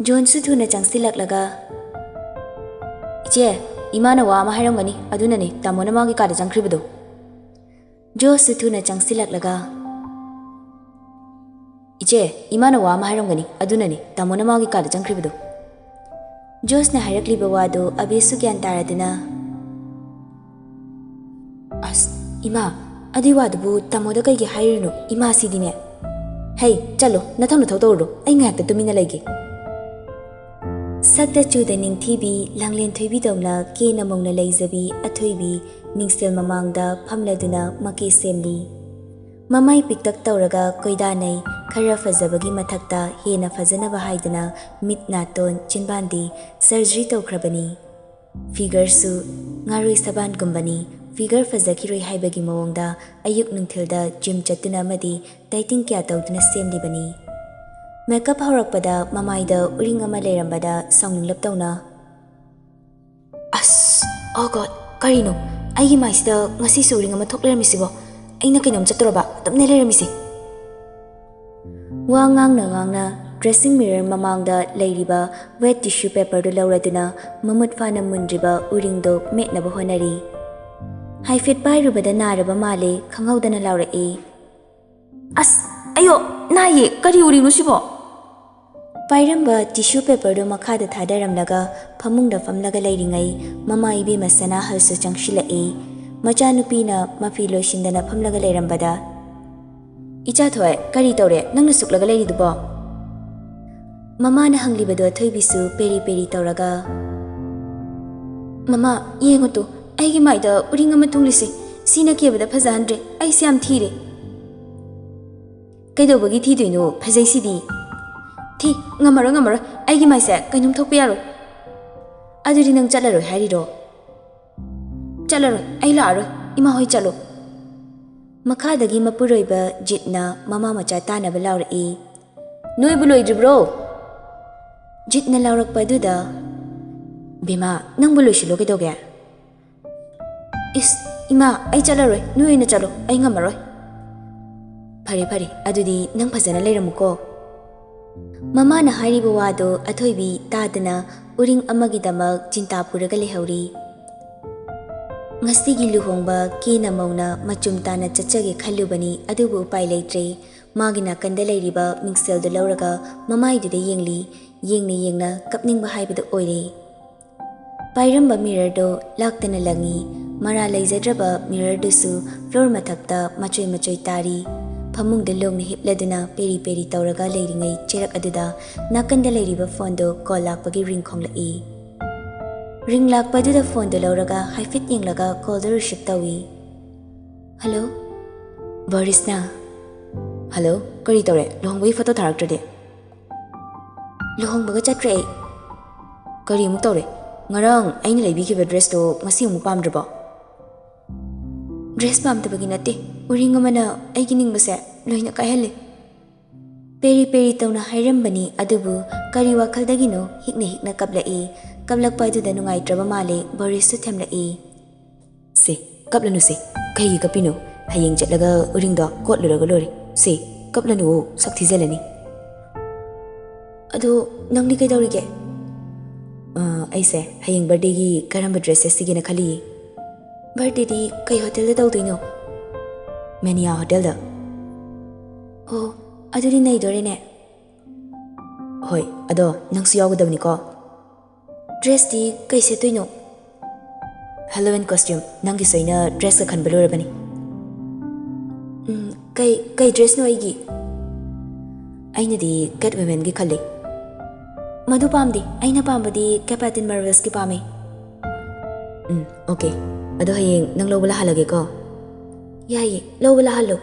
ꯖꯣꯟꯁꯨ ꯊꯨꯅ ꯆꯪꯁꯤꯜꯂꯛꯂꯒ, "ꯏꯆꯦ, ꯏꯃꯥꯅ ꯋꯥ ꯑꯃ ꯍꯥꯏꯔꯝꯒꯅꯤ, ꯑꯗꯨꯅꯅꯦ ꯇꯥꯃꯣꯅ ꯃꯥꯒꯤ ꯀꯥꯗ ꯆꯪꯈ꯭ꯔꯤꯕꯗꯣ꯫" ꯖꯣꯁꯁꯨ ꯊꯨꯅ ꯆꯪꯁꯤꯜꯂꯛꯂꯒ, "ꯏꯆꯦ, ꯏꯃꯥꯅ ꯋꯥ ꯑꯃ ꯍꯥꯏꯔꯝꯒꯅꯤ, ꯑꯗꯨꯅꯅꯦ ꯇꯥꯃꯣꯅ ꯃꯥꯒꯤ ꯀꯥꯗ ꯆꯪꯈ꯭ꯔꯤꯕꯗꯣ꯫" ꯖꯣꯁꯅ ꯍꯥꯏꯔꯛꯂꯤꯕ ꯋꯥꯗꯨ ꯑꯕꯤꯁꯨ ꯒ꯭ꯌꯥꯟ ꯇꯥꯔꯗꯨꯅ, "ꯑꯁ, ꯏꯃꯥ, ꯑꯗꯨꯏ ꯋꯥꯗꯨꯕꯨ ꯇꯥꯃꯣꯗ ꯀꯩꯒꯤ ꯍꯥꯏꯔꯤꯅꯣ? ꯏꯃꯥꯁꯤꯗꯤꯅꯦ꯫ ꯍꯩ, ꯆꯠꯂꯣ, ꯅꯊꯧ ꯅꯊꯧ ꯇꯧꯔꯨꯔꯣ, ꯑꯩ ꯉꯥꯏꯍꯥꯛꯇ ꯇꯨꯃꯤꯟꯅ ꯂꯩꯒꯦ꯫" ꯁꯛꯇ ꯆꯨꯗ ꯅꯤꯡꯊꯤꯕꯤ, ꯂꯥꯡꯂꯦꯟ ꯊꯣꯏꯕꯤꯗꯧꯅ ꯀꯦꯅ ꯃꯧꯅ ꯂꯩꯖꯕꯤ ꯑꯊꯣꯏꯕꯤ ꯃꯤꯡꯁꯦꯜ ꯃꯃꯥꯡꯗ ꯐꯝꯂꯗꯨꯅ ꯃꯀꯦ ꯁꯦꯝꯂꯤ꯫ ꯃꯃꯥꯏ ꯄꯤꯛꯇꯛ ꯇꯧꯔꯒ ꯀꯣꯏꯗꯥꯅꯩ, ꯈꯔ ꯐꯖꯕꯒꯤ ꯃꯊꯛꯇ ꯍꯦꯟꯅ ꯐꯖꯅꯕ ꯍꯥꯏꯗꯨꯅ ꯃꯤꯠ, ꯅꯥꯇꯣꯟ, ꯆꯤꯟꯕꯥꯟꯗꯤ surgery ꯇꯧꯈ꯭ꯔꯕꯅꯤ꯫ Figureꯁꯨ ꯉꯥꯔꯣꯏ ꯁꯕꯥꯟꯒꯨꯝꯕꯅꯤ꯫ Figure ꯐꯖꯈꯤꯔꯣꯏ ꯍꯥꯏꯕꯒꯤ ꯃꯑꯣꯡꯗ ꯑꯌꯨꯛ ꯅꯨꯡꯊꯤꯜꯗ gym ꯆꯠꯇꯨꯅ ꯑꯃꯗꯤ dieting ꯀꯌꯥ ꯇꯧꯗꯨꯅ ꯁꯦꯝꯂꯤꯕꯅꯤ꯫ Makeup ꯍꯧꯔꯛꯄꯗ ꯃꯃꯥꯏꯗ ꯎꯔꯤꯡ ꯑꯃ ꯂꯩꯔꯝꯕꯗ ꯁꯥꯎꯅꯤꯡꯂꯞ ꯇꯧꯅ, "ꯑꯁ, oh God, ꯀꯔꯤꯅꯣ? ꯑꯩꯒꯤ ꯃꯥꯏꯁꯤꯗ ꯉꯁꯤꯁꯨ ꯎꯔꯤꯡ ꯑꯃ ꯊꯣꯛ ꯂꯩꯔꯝꯃꯤꯁꯤꯕꯣ? ꯑꯩꯅ ꯀꯩꯅꯣꯝ ꯆꯠꯇꯧꯔꯕ? ꯑꯗꯨꯝꯅꯦ ꯂꯩꯔꯝꯃꯤꯁꯦ꯫" ꯋꯥ ꯉꯥꯡꯅ ꯉꯥꯡꯅ ꯗ꯭ꯔꯦꯁꯤꯡ ꯃꯤꯔꯔ ꯃꯃꯥꯡꯗ ꯂꯩꯔꯤꯕ ꯋꯦꯠ ꯇꯤꯁꯨ ꯄꯦꯄꯔꯗꯨ ꯂꯧꯔꯗꯨꯅ ꯃꯃꯨꯠ ꯐꯥꯅ ꯃꯨꯟꯗ꯭ꯔꯤꯕ ꯎꯔꯤꯡꯗꯣ ꯃꯦꯠꯅꯕ ꯍꯣꯠꯅꯔꯤ꯫ ꯍꯥꯏꯐꯦꯠ ꯄꯥꯏꯔꯨꯕꯗ ꯅꯥꯔꯕ ꯃꯥꯜꯂꯦ, ꯈꯪꯍꯧꯗꯅ ꯂꯥꯎꯔꯛꯏ꯫ "ꯑꯁ, ꯑꯌꯣ, ꯅꯥꯏꯌꯦ, ꯀꯔꯤ ꯎꯔꯤꯡꯅꯣ ꯁꯤꯕꯣ?" ꯄꯥꯏꯔꯝꯕ ꯇꯤꯁꯨ ꯄꯦꯄꯔꯗꯨ ꯃꯈꯥꯗ ꯊꯥꯗꯔꯝꯂꯒ ꯐꯃꯨꯡꯗ ꯐꯝꯂꯒ ꯂꯩꯔꯤꯉꯩ ꯃꯃꯥ ꯏꯕꯦꯝꯃ ꯁꯅꯥꯍꯜꯁꯨ ꯆꯪꯁꯤꯜꯂꯛꯏ꯫ ꯃꯆꯥꯅꯨꯄꯤꯅ ꯃꯐꯤ ꯂꯣꯏꯁꯤꯟꯗꯅ ꯐꯝꯂꯒ ꯂꯩꯔꯝꯕꯗ, "ꯏꯆꯥꯊꯣꯏ, ꯀꯔꯤ ꯇꯧꯔꯦ ꯅꯪꯅ ꯁꯨꯛꯂꯒ ꯂꯩꯔꯤꯗꯨꯕꯣ?" ꯃꯃꯥꯅ ꯍꯪꯂꯤꯕꯗꯣ ꯑꯊꯣꯏꯕꯤꯁꯨ ꯄꯦꯔꯤ ꯄꯦꯔꯤ ꯇꯧꯔꯒ, "ꯃꯃꯥ, ꯌꯦꯡꯉꯨ ꯇꯨ, ꯑꯩꯒꯤ ꯃꯥꯏꯗ ꯎꯔꯤꯡ ꯑꯃ ꯊꯨꯡꯂꯤꯁꯦ꯫ ꯁꯤꯅ ꯀꯦꯕꯗ ꯐꯖꯍꯟꯗ꯭ꯔꯦ꯫ ꯑꯩꯁꯦ ꯌꯥꯝ ꯊꯤꯔꯦ꯫" "ꯀꯩꯗꯧꯕꯒꯤ ꯊꯤꯗꯣꯏꯅꯣ? ꯐꯖꯩꯁꯤꯗꯤ꯫" "ꯊꯤ, ꯉꯝꯃꯔꯣꯏ, ꯉꯝꯃꯔꯣꯏ꯫ ꯑꯩꯒꯤ ꯃꯥꯏꯁꯦ ꯀꯩꯅꯣꯝ ꯊꯣꯛꯄ ꯌꯥꯔꯣꯏ꯫" "ꯑꯗꯨꯗꯤ ꯅꯪ ꯆꯠꯂꯔꯣꯏ ꯍꯥꯏꯔꯤꯔꯣ?" "ꯆꯠꯂꯔꯣꯏ, ꯑꯩ ꯂꯥꯛꯑꯔꯣꯏ꯫ ꯏꯃꯥ ꯍꯣꯏ ꯆꯠꯂꯣ꯫" ꯃꯈꯥꯗꯒꯤ ꯃꯄꯨꯔꯣꯏꯕ ꯖꯤꯠꯅ ꯃꯃꯥ ꯃꯆꯥ ꯇꯥꯅꯕ ꯂꯥꯎꯔꯛꯏ꯫ "ꯅꯣꯏꯕꯨ ꯂꯣꯏꯗ꯭ꯔꯤꯕ꯭ꯔꯣ?" ꯖꯤꯠꯅ ꯂꯥꯎꯔꯛꯄ ꯑꯗꯨꯗ, "ꯕꯦꯃꯥ, ꯅꯪꯕꯨ ꯂꯣꯏꯁꯤꯜꯂꯣ ꯀꯩꯗꯧꯒꯦ?" "ꯏꯁ, ꯏꯃꯥ, ꯑꯩ ꯆꯠꯂꯔꯣꯏ, ꯅꯣꯏ ꯑꯣꯏꯅ ꯆꯠꯂꯣ, ꯑꯩ ꯉꯝꯃꯔꯣꯏ꯫" "ꯐꯔꯦ, ꯐꯔꯦ, ꯑꯗꯨꯗꯤ ꯅꯪ ꯐꯖꯅ ꯂꯩꯔꯝꯃꯨꯀꯣ꯫" ꯃꯃꯥꯅ ꯍꯥꯏꯔꯤꯕ ꯋꯥꯗꯣ ꯑꯊꯣꯏꯕꯤ ꯇꯥꯗꯅ ꯎꯔꯤꯡ ꯑꯃꯒꯤꯗꯃꯛ ꯆꯤꯟꯇꯥ ꯄꯨꯔꯒ ꯂꯩꯍꯧꯔꯤ꯫ ꯉꯁꯤꯒꯤ ꯂꯨꯍꯣꯡꯕ ꯀꯦꯅ ꯃꯧꯅ ꯃꯆꯨꯝ ꯇꯥꯅ ꯆꯠꯆꯒꯦ ꯈꯜꯂꯨꯕꯅꯤ, ꯑꯗꯨꯕꯨ ꯎꯄꯥꯏ ꯂꯩꯇ꯭ꯔꯦ꯫ ꯃꯥꯒꯤ ꯅꯥꯀꯟꯗ ꯂꯩꯔꯤꯕ ꯃꯤꯡꯁꯦꯜꯗꯨ ꯂꯧꯔꯒ ꯃꯃꯥꯏꯗꯨꯗ ꯌꯦꯡꯂꯤ꯫ ꯌꯦꯡꯅ ꯌꯦꯡꯅ ꯀꯞꯅꯤꯡꯕ ꯍꯥꯏꯕꯗꯨ ꯑꯣꯏꯔꯦ꯫ ꯄꯥꯏꯔꯝꯕ ꯃꯤꯔꯔꯗꯣ ꯂꯥꯛꯇꯅ ꯂꯪꯉꯤ꯫ ꯃꯔꯥ ꯂꯩꯖꯗ꯭ꯔꯕ ꯃꯤꯔꯔꯗꯨꯁꯨ ꯐ꯭ꯂꯣꯔ ꯃꯊꯛꯇ ꯃꯆꯣꯏ ꯃꯆꯣꯏ ꯇꯥꯔꯤ꯫ ꯐꯃꯨꯡꯗ ꯂꯣꯡꯅ ꯍꯤꯞꯂꯗꯨꯅ ꯄꯦꯔꯤ ꯄꯦꯔꯤ ꯇꯧꯔꯒ ꯂꯩꯔꯤꯉꯩ ꯆꯦꯔꯛ ꯑꯗꯨꯗ ꯅꯥꯀꯟꯗ ꯂꯩꯔꯤꯕ ꯐꯣꯟꯗꯣ ꯀꯣꯜ ꯂꯥꯛꯄꯒꯤ ꯔꯤꯡ ꯈꯣꯡꯂꯛꯏ꯫ ꯔꯤꯡ ꯂꯥꯛꯄꯗꯨꯗ ꯐꯣꯟꯗꯣ ꯂꯧꯔꯒ ꯍꯥꯏꯐꯦꯠ ꯌꯦꯡꯂꯒ ꯀꯣꯜꯗꯣ ꯔꯤꯁꯤꯞ ꯇꯧꯏ꯫ "ꯍꯜꯂꯣ?" "ꯕꯣꯔꯤꯁꯅ?" "ꯍꯜꯂꯣ, ꯀꯔꯤ ꯇꯧꯔꯦ? ꯂꯨꯍꯣꯡꯕꯒꯤ ꯐꯣꯇꯣ ꯊꯥꯔꯛꯇ꯭ꯔꯗꯤ?" "ꯂꯨꯍꯣꯡꯕꯒ ꯆꯠꯇ꯭ꯔꯦ ꯑꯩ꯫" "ꯀꯔꯤ ꯑꯃꯨꯛ ꯇꯧꯔꯦ? ꯉꯔꯥꯡ ꯑꯩꯅ ꯂꯩꯕꯤꯈꯤꯕ ꯗ꯭ꯔꯦꯁꯇꯣ ꯉꯁꯤ ꯑꯃꯨꯛ ꯄꯥꯝꯗ꯭ꯔꯕꯣ?" "ꯗ꯭ꯔꯦꯁ ꯄꯥꯝꯗꯕꯒꯤ ꯅꯠꯇꯦ, ꯎꯔꯤꯡ ꯑꯃꯅ ꯑꯩꯒꯤ ꯅꯤꯡꯕꯁꯦ ꯂꯣꯏꯅ ꯀꯥꯏꯍꯜꯂꯦ꯫" ꯄꯦꯔꯤ ꯄꯦꯔꯤ ꯇꯧꯅ ꯍꯥꯏꯔꯝꯕꯅꯤ, ꯑꯗꯨꯕꯨ ꯀꯔꯤ ꯋꯥꯈꯜꯗꯒꯤꯅꯣ ꯍꯤꯛꯅ ꯍꯤꯛꯅ ꯀꯞꯂꯛꯏ꯫ ꯀꯞꯂꯛꯄ ꯑꯗꯨꯗ ꯅꯨꯡꯉꯥꯏꯇ꯭ꯔꯕ ꯃꯥꯜꯂꯦ, ꯕꯣꯔꯤꯁꯁꯨ ꯊꯦꯝꯂꯛꯏ꯫ "ꯁꯦ, ꯀꯞꯂꯅꯨꯁꯦ꯫ ꯀꯩꯒꯤ ꯀꯞꯄꯤꯅꯣ? ꯍꯌꯦꯡ ꯆꯠꯂꯒ ꯎꯔꯤꯡꯗꯣ ꯀꯣꯠꯂꯨꯔꯒ ꯂꯣꯏꯔꯦ꯫ ꯁꯦ, ꯀꯞꯂꯅꯨ, ꯁꯛ ꯊꯤꯖꯜꯂꯅꯤ꯫" ꯑꯗꯣ ꯅꯪꯗꯤ ꯀꯩꯗꯧꯔꯤꯒꯦ? ꯑ, ꯑꯩꯁꯦ ꯍꯌꯦꯡ ꯕꯥꯔꯗꯦꯒꯤ ꯀꯔꯝꯕ ꯗ꯭ꯔꯦꯁ ꯁꯦꯠꯁꯤꯒꯦꯅ ꯈꯜꯂꯤꯌꯦ꯫ ꯕꯥꯔꯗꯦꯗꯤ ꯀꯩ ꯍꯣꯇꯦꯜꯗ ꯇꯧꯗꯣꯏꯅꯣ? ꯃꯦꯅꯤꯌꯥ ꯍꯣꯇꯦꯜꯗ꯫ ꯑꯣ, ꯑꯗꯨꯗꯤ ꯅꯩꯗꯣꯔꯦꯅꯦ꯫ ꯍꯣꯏ, ꯑꯗꯣ ꯅꯪꯁꯨ ꯌꯥꯎꯒꯗꯕꯅꯤꯀꯣ꯫ ꯗ꯭ꯔꯦꯁꯇꯤ ꯀꯩ ꯁꯦꯠꯇꯣꯏꯅꯣ? ꯍꯦꯂꯣꯋꯤꯟ ꯀꯣꯁꯇ꯭ꯌꯨꯝ, ꯅꯪꯒꯤꯁꯨ ꯑꯩꯅ ꯗ꯭ꯔꯦꯁꯀ ꯈꯟꯕ ꯂꯣꯏꯔꯕꯅꯤ꯫ ꯎꯝ, ꯀꯩ, ꯀꯩ ꯗ꯭ꯔꯦꯁꯅꯣ ꯑꯩꯒꯤ? ꯑꯩꯅꯗꯤ ꯀꯦꯠ ꯋꯨꯃꯦꯟꯒꯤ ꯈꯜꯂꯤ꯫ ꯃꯗꯨ ꯄꯥꯝꯗꯦ, ꯑꯩꯅ ꯄꯥꯝꯕꯗꯤ ꯀꯦꯄꯥꯇꯤꯟ ꯃꯥꯔꯕꯜꯁꯀꯤ ꯄꯥꯝꯃꯦ꯫ ꯎꯝ, ꯑꯣꯀꯦ꯫ ꯑꯗꯣ ꯍꯌꯦꯡ ꯅꯪ ꯂꯧꯕ ꯂꯥꯛꯍꯜꯂꯒꯦꯀꯣ꯫ ꯌꯥꯏꯌꯦ, ꯂꯧꯕ ꯂꯥꯛꯍꯜꯂꯣ꯫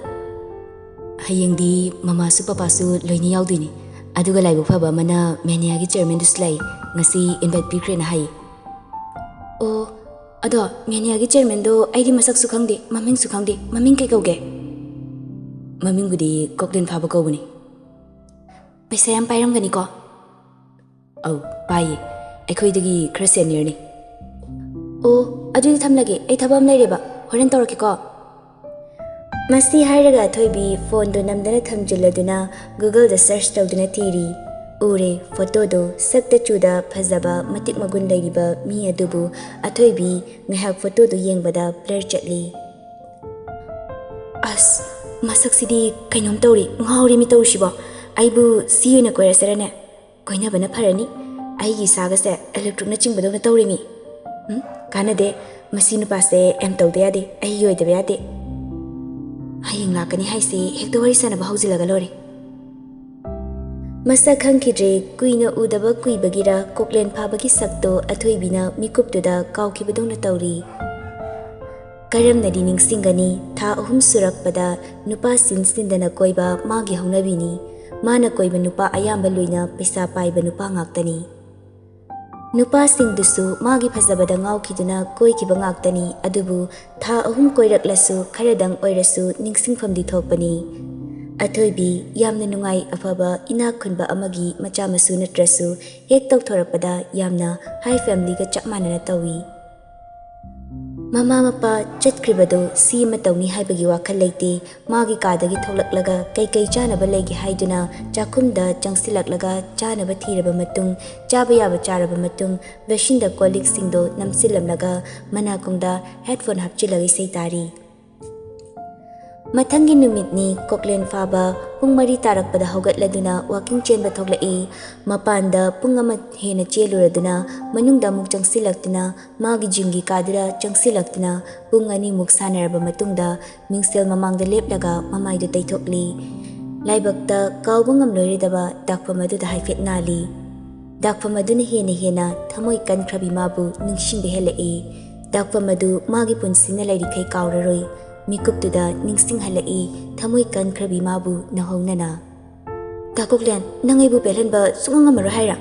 ꯍꯌꯦꯡꯗꯤ ꯃꯃꯥꯁꯨ ꯄꯄꯥꯁꯨ ꯂꯣꯏꯅ ꯌꯥꯎꯗꯣꯏꯅꯤ꯫ ꯑꯗꯨꯒ ꯂꯥꯏꯕꯛ ꯐꯕ ꯑꯃꯅ ꯃꯦꯅꯤꯌꯥꯒꯤ ꯆꯤꯌꯔꯃꯦꯟꯗꯨꯁꯨ ꯂꯥꯛꯏ, ꯉꯁꯤ ꯏꯟꯚꯥꯏꯠ ꯄꯤꯈ꯭ꯔꯦꯅ ꯍꯥꯏꯌꯦ꯫ ꯑꯣ, ꯑꯗꯣ ꯃꯦꯅꯤꯌꯥꯒꯤ ꯆꯤꯌꯔꯃꯦꯟꯗꯣ ꯑꯩꯗꯤ ꯃꯁꯛꯁꯨ ꯈꯪꯗꯦ, ꯃꯃꯤꯡꯁꯨ ꯈꯪꯗꯦ꯫ ꯃꯃꯤꯡ ꯀꯩ ꯀꯧꯒꯦ? ꯃꯃꯤꯡꯕꯨꯗꯤ ꯀꯣꯛꯂꯦꯟ ꯐꯥꯕ ꯀꯧꯕꯅꯤ꯫ ꯄꯩꯁꯥ ꯌꯥꯝ ꯄꯥꯏꯔꯝꯒꯅꯤꯀꯣ? ꯑꯧ, ꯄꯥꯏꯌꯦ꯫ ꯑꯩꯈꯣꯏꯗꯒꯤ ꯈꯔ ꯁꯦꯅꯤꯌꯔꯅꯤ꯫ ꯑꯣ, ꯑꯗꯨꯗꯤ ꯊꯝꯂꯒꯦ, ꯑꯩ ꯊꯕꯛ ꯑꯃ ꯂꯩꯔꯦꯕ꯫ ꯍꯣꯔꯦꯟ ꯇꯧꯔꯛꯀꯦꯀꯣ꯫ ꯃꯁꯤ ꯍꯥꯏꯔꯒ ꯑꯊꯣꯏꯕꯤ ꯐꯣꯟꯗꯨ ꯅꯝꯗꯅ ꯊꯝꯖꯤꯜꯂꯗꯨꯅ ꯒꯨꯒꯜꯗ ꯁꯔꯆ ꯇꯧꯗꯨꯅ ꯊꯤꯔꯤ꯫ ꯎꯔꯦ ꯐꯣꯇꯣꯗꯣ꯫ ꯁꯛꯇ ꯆꯨꯗ ꯐꯖꯕ, ꯃꯇꯤꯛ ꯃꯒꯨꯟ ꯂꯩꯔꯤꯕ ꯃꯤ ꯑꯗꯨꯕꯨ ꯑꯊꯣꯏꯕꯤ ꯉꯥꯏꯍꯥꯛ ꯐꯣꯇꯣꯗꯨ ꯌꯦꯡꯕꯗ ꯕ꯭ꯂꯔ ꯆꯠꯂꯤ꯫ ꯑꯁ, ꯃꯁꯛꯁꯤꯗꯤ ꯀꯩꯅꯣꯝ ꯇꯧꯔꯤ, ꯉꯥꯎꯔꯦꯃꯤ ꯇꯧꯔꯤꯁꯤꯕꯣ꯫ ꯑꯩꯕꯨ ꯁꯤ ꯑꯣꯏꯅ ꯀꯣꯏꯔꯁꯤꯔꯅꯦ? ꯀꯣꯏꯅꯕꯅ ꯐꯔꯅꯤ꯫ ꯑꯩꯒꯤ ꯏꯁꯥꯒꯁꯦ ꯏꯂꯦꯛꯇ꯭ꯔꯤꯛꯅ ꯆꯤꯡꯕꯗꯧꯅ ꯇꯧꯔꯦꯃꯤ꯫ ꯎꯝ, ꯀꯥꯟꯅꯗꯦ꯫ ꯃꯁꯤ ꯅꯨꯄꯥꯁꯦ ꯑꯦꯝ ꯇꯧꯗ ꯌꯥꯗꯦ, ꯑꯩꯒꯤ ꯑꯣꯏꯗꯕ ꯌꯥꯗꯦ꯫ ꯍꯌꯦꯡ ꯂꯥꯛꯀꯅꯤ ꯍꯥꯏꯁꯤ ꯍꯦꯛꯇ ꯋꯥꯔꯤ ꯁꯥꯟꯅꯕ ꯍꯧꯖꯤꯜꯂꯒ ꯂꯣꯏꯔꯦ꯫ ꯃꯁꯛ ꯈꯪꯈꯤꯗ꯭ꯔꯦ꯫ ꯀꯨꯏꯅ ꯎꯗꯕ ꯀꯨꯏꯕꯒꯤꯔ ꯀꯣꯛꯂꯦꯟ ꯐꯥꯕꯒꯤ ꯁꯛꯇꯣ ꯑꯊꯣꯏꯕꯤꯅ ꯃꯤꯀꯨꯞꯇꯨꯗ ꯀꯥꯎꯈꯤꯕꯗꯧꯅ ꯇꯧꯔꯤ꯫ ꯀꯔꯝꯅꯗꯤ ꯅꯤꯡꯁꯤꯡꯒꯅꯤ? ꯊꯥ ꯑꯍꯨꯝ ꯁꯨꯔꯛꯄꯗ ꯅꯨꯄꯥ ꯁꯤꯟ ꯁꯤꯟꯗꯅ ꯀꯣꯏꯕ ꯃꯥꯒꯤ ꯍꯧꯅꯕꯤꯅꯤ꯫ ꯃꯥꯅ ꯀꯣꯏꯕ ꯅꯨꯄꯥ ꯑꯌꯥꯝꯕ ꯂꯣꯏꯅ ꯄꯩꯁꯥ ꯄꯥꯏꯕ ꯅꯨꯄꯥ ꯉꯥꯛꯇꯅꯤ꯫ ꯅꯨꯄꯥꯁꯤꯡꯗꯨꯁꯨ ꯃꯥꯒꯤ ꯐꯖꯕꯗ ꯉꯥꯎꯈꯤꯗꯨꯅ ꯀꯣꯏꯈꯤꯕ ꯉꯥꯛꯇꯅꯤ꯫ ꯑꯗꯨꯕꯨ ꯊꯥ ꯑꯍꯨꯝ ꯀꯣꯏꯔꯛꯂꯁꯨ ꯈꯔꯗꯪ ꯑꯣꯏꯔꯁꯨ ꯅꯤꯡꯁꯤꯡꯐꯝꯗꯤ ꯊꯣꯛꯄꯅꯤ꯫ ꯑꯊꯣꯏꯕꯤ ꯌꯥꯝꯅ ꯅꯨꯡꯉꯥꯏ, ꯑꯐꯕ ꯏꯅꯥꯛ ꯈꯨꯟꯕ ꯑꯃꯒꯤ ꯃꯆꯥ ꯃꯁꯨ ꯅꯠꯇ꯭ꯔꯁꯨ ꯍꯦꯛ ꯇꯧꯊꯣꯔꯛꯄꯗ ꯌꯥꯝꯅ ꯍꯥꯏ ꯐꯦꯃꯤꯂꯤꯒ ꯆꯞ ꯃꯥꯟꯅꯅ ꯇꯧꯏ꯫ ꯃꯃꯥ ꯃꯄꯥ ꯆꯠꯈ꯭ꯔꯤꯕꯗꯨ ꯁꯤ ꯑꯃ ꯇꯧꯅꯤ ꯍꯥꯏꯕꯒꯤ ꯋꯥꯈꯜ ꯂꯩꯇꯦ꯫ ꯃꯥꯒꯤ ꯀꯥꯗꯒꯤ ꯊꯣꯛꯂꯛꯂꯒ ꯀꯩꯀꯩ ꯆꯥꯅꯕ ꯂꯩꯒꯦ ꯍꯥꯏꯗꯨꯅ ꯆꯥꯛꯈꯨꯝꯗ ꯆꯪꯁꯤꯜꯂꯛꯂꯒ ꯆꯥꯅꯕ ꯊꯤꯔꯕ ꯃꯇꯨꯡ, ꯆꯥꯕ ꯌꯥꯕ ꯆꯥꯔꯕ ꯃꯇꯨꯡ, ꯕꯦꯁꯤꯟꯗ ꯀꯣꯜ ꯂꯤꯛꯁꯤꯡꯗꯣ ꯅꯝꯁꯤꯜꯂꯝꯂꯒ ꯃꯅꯥꯀꯣꯡꯗ ꯍꯦꯗꯐꯣꯟ ꯍꯥꯞꯆꯤꯜꯂꯒ ꯏꯁꯩ ꯇꯥꯔꯤ꯫ ꯃꯊꯪꯒꯤ ꯅꯨꯃꯤꯠꯅꯤ ꯀꯣꯛꯂꯦꯟ ꯐꯥꯕ ꯄꯨꯡ ꯃꯔꯤ ꯇꯥꯔꯛꯄꯗ ꯍꯧꯒꯠꯂꯗꯨꯅ ꯋꯥꯀꯤꯡ ꯆꯦꯟꯕ ꯊꯣꯛꯂꯛꯏ꯫ ꯃꯄꯥꯟꯗ ꯄꯨꯡ ꯑꯃ ꯍꯦꯟꯅ ꯆꯦꯜꯂꯨꯔꯗꯨꯅ ꯃꯅꯨꯡꯗ ꯑꯃꯨꯛ ꯆꯪꯁꯤꯜꯂꯛꯇꯨꯅ ꯃꯥꯒꯤ ꯖꯤꯝꯒꯤ ꯀꯥꯗꯨꯗ ꯆꯪꯁꯤꯜꯂꯛꯇꯨꯅ ꯄꯨꯡ ꯑꯅꯤꯃꯨꯛ ꯁꯥꯟꯅꯔꯕ ꯃꯇꯨꯡꯗ ꯃꯤꯡꯁꯦꯜ ꯃꯃꯥꯡꯗ ꯂꯦꯞꯂꯒ ꯃꯃꯥꯏꯗꯨ ꯇꯩꯊꯣꯛꯂꯤ꯫ ꯂꯥꯏꯕꯛꯇ ꯀꯥꯎꯕ ꯉꯝꯂꯣꯏꯗꯕ ꯗꯥꯛꯐꯝ ꯑꯗꯨꯗ ꯍꯥꯏꯐꯦꯠ ꯅꯥꯜꯂꯤ꯫ ꯗꯥꯛꯐꯝ ꯑꯗꯨꯅ ꯍꯦꯟꯅ ꯍꯦꯟꯅ ꯊꯃꯣꯏ ꯀꯟꯈ꯭ꯔꯕꯤ ꯃꯥꯕꯨ ꯅꯤꯡꯁꯤꯡꯕ ꯍꯦꯜꯂꯛꯏ꯫ ꯗꯥꯛꯐꯝ ꯑꯗꯨ ꯃꯥꯒꯤ ꯄꯨꯟꯁꯤꯅ ꯂꯩꯔꯤꯈꯩ ꯀꯥꯎꯔꯔꯣꯏ꯫ ꯃꯤꯀꯨꯞꯇꯨꯗ ꯅꯤꯡꯁꯤꯡꯍꯜꯂꯛꯏ ꯊꯃꯣꯏ ꯀꯟꯈ꯭ꯔꯕꯤ ꯃꯥꯕꯨ ꯅꯧꯍꯧꯅꯅ꯫ "ꯗꯥ ꯀꯣꯛꯂꯦꯟ, ꯅꯪ ꯑꯩꯕꯨ ꯄꯦꯜꯍꯟꯕ ꯁꯨꯡꯉꯝ ꯉꯝꯃꯔꯣꯏ ꯍꯥꯏꯔꯥ?"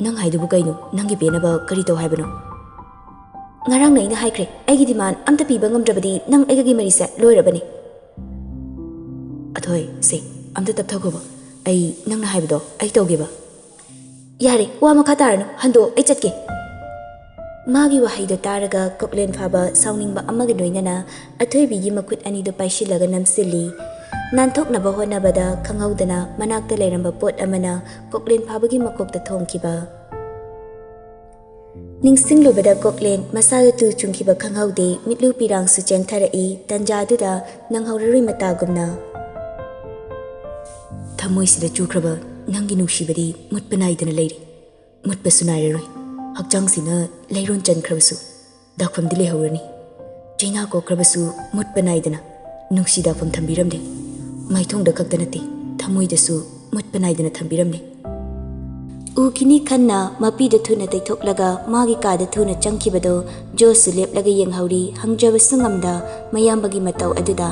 "ꯅꯪ ꯍꯥꯏꯗꯨꯕꯨ ꯀꯩꯅꯣ? ꯅꯪꯒꯤ ꯄꯦꯟꯅꯕ ꯀꯔꯤ ꯇꯧ ꯍꯥꯏꯕꯅꯣ?" "ꯉꯔꯥꯡꯅ ꯑꯩꯅ ꯍꯥꯏꯈ꯭ꯔꯦ, ꯑꯩꯒꯤ ꯗꯤꯃꯥꯟ ꯑꯝꯇ ꯄꯤꯕ ꯉꯝꯗ꯭ꯔꯕꯗꯤ ꯅꯪ ꯑꯩꯒꯒꯤ ꯃꯔꯤꯁꯦ ꯂꯣꯏꯔꯕꯅꯤ꯫" "ꯑꯊꯣꯏ, ꯁꯦ, ꯑꯝꯇ ꯇꯞꯊꯈꯣꯕ꯫ ꯑꯩ ꯅꯪꯅ ꯍꯥꯏꯕꯗꯣ ꯑꯩ ꯇꯧꯒꯦꯕ꯫" "ꯌꯥꯔꯦ, ꯋꯥ ꯃꯈꯥ ꯇꯥꯔꯅꯨ, ꯍꯟꯗꯣꯛ, ꯑꯩ ꯆꯠꯀꯦ꯫" ꯃꯥꯒꯤ ꯋꯥꯍꯩꯗꯣ ꯇꯥꯔꯒ ꯀꯣꯛꯂꯦꯟ ꯐꯥꯕ ꯁꯥꯎꯅꯤꯡꯕ ꯑꯃꯒ ꯂꯣꯏꯅꯅ ꯑꯊꯣꯏꯕꯤꯒꯤ ꯃꯈꯨꯠ ꯑꯅꯤꯗꯨ ꯄꯥꯏꯁꯤꯜꯂꯒ ꯅꯝꯁꯤꯜꯂꯤ꯫ ꯅꯥꯟꯊꯣꯛꯅꯕ ꯍꯣꯠꯅꯕꯗ ꯈꯪꯍꯧꯗꯅ ꯃꯅꯥꯛꯇ ꯂꯩꯔꯝꯕ ꯄꯣꯠ ꯑꯃꯅ ꯀꯣꯛꯂꯦꯟ ꯐꯥꯕꯒꯤ ꯃꯀꯣꯛꯇ ꯊꯣꯝꯈꯤꯕ꯫ ꯅꯤꯡꯁꯤꯡꯂꯨꯕꯗ ꯀꯣꯛꯂꯦꯟ ꯃꯁꯥꯗ ꯇꯨ ꯆꯨꯡꯈꯤꯕ ꯈꯪꯍꯧꯗꯦ, ꯃꯤꯠꯂꯨ ꯄꯤꯔꯥꯡꯁꯨ ꯆꯦꯟꯊꯔꯛꯏ, ꯇꯟꯖꯥꯗꯨꯗ ꯅꯪꯍꯧꯔꯔꯣꯏ ꯃꯇꯥꯒꯨꯝꯅ꯫ "ꯊꯃꯣꯏꯁꯤꯗ ꯆꯨꯈ꯭ꯔꯕ ꯅꯪꯒꯤ ꯅꯨꯡꯁꯤꯕꯗꯤ ꯃꯨꯠꯄ ꯅꯥꯏꯗꯅ ꯂꯩꯔꯤ꯫ ꯃꯨꯠꯄꯁꯨ ꯅꯥꯏꯔꯔꯣꯏ꯫ ꯍꯛꯆꯥꯡꯁꯤꯅ ꯂꯩꯔꯣꯟ ꯆꯟꯈ꯭ꯔꯕꯁꯨ ꯗꯥꯛꯐꯝꯗꯤ ꯂꯩꯍꯧꯔꯅꯤ꯫ ꯆꯩꯅꯥ ꯀꯣꯛꯈ꯭ꯔꯕꯁꯨ ꯃꯨꯠꯄ ꯅꯥꯏꯗꯅ ꯅꯨꯡꯁꯤ ꯗꯥꯛꯐꯝ ꯊꯝꯕꯤꯔꯝꯂꯦ꯫ ꯃꯥꯏꯊꯣꯡꯗ ꯈꯛꯇ ꯅꯠꯇꯦ, ꯊꯃꯣꯏꯗꯁꯨ ꯃꯨꯠꯄ ꯅꯥꯏꯗꯅ ꯊꯝꯕꯤꯔꯝꯂꯦ꯫" ꯎꯈꯤꯅꯤ ꯈꯟꯅ ꯃꯄꯤꯗꯨ ꯊꯨꯅ ꯇꯩꯊꯣꯛꯂꯒ ꯃꯥꯒꯤ ꯀꯥꯗ ꯊꯨꯅ ꯆꯪꯈꯤꯕꯗꯨ ꯖꯣꯁꯁꯨ ꯂꯦꯞꯂꯒ ꯌꯦꯡꯍꯧꯔꯤ, ꯍꯪꯖꯕꯁꯨ ꯉꯝꯗ ꯃꯌꯥꯝꯕꯒꯤ ꯃꯇꯧ ꯑꯗꯨꯗ꯫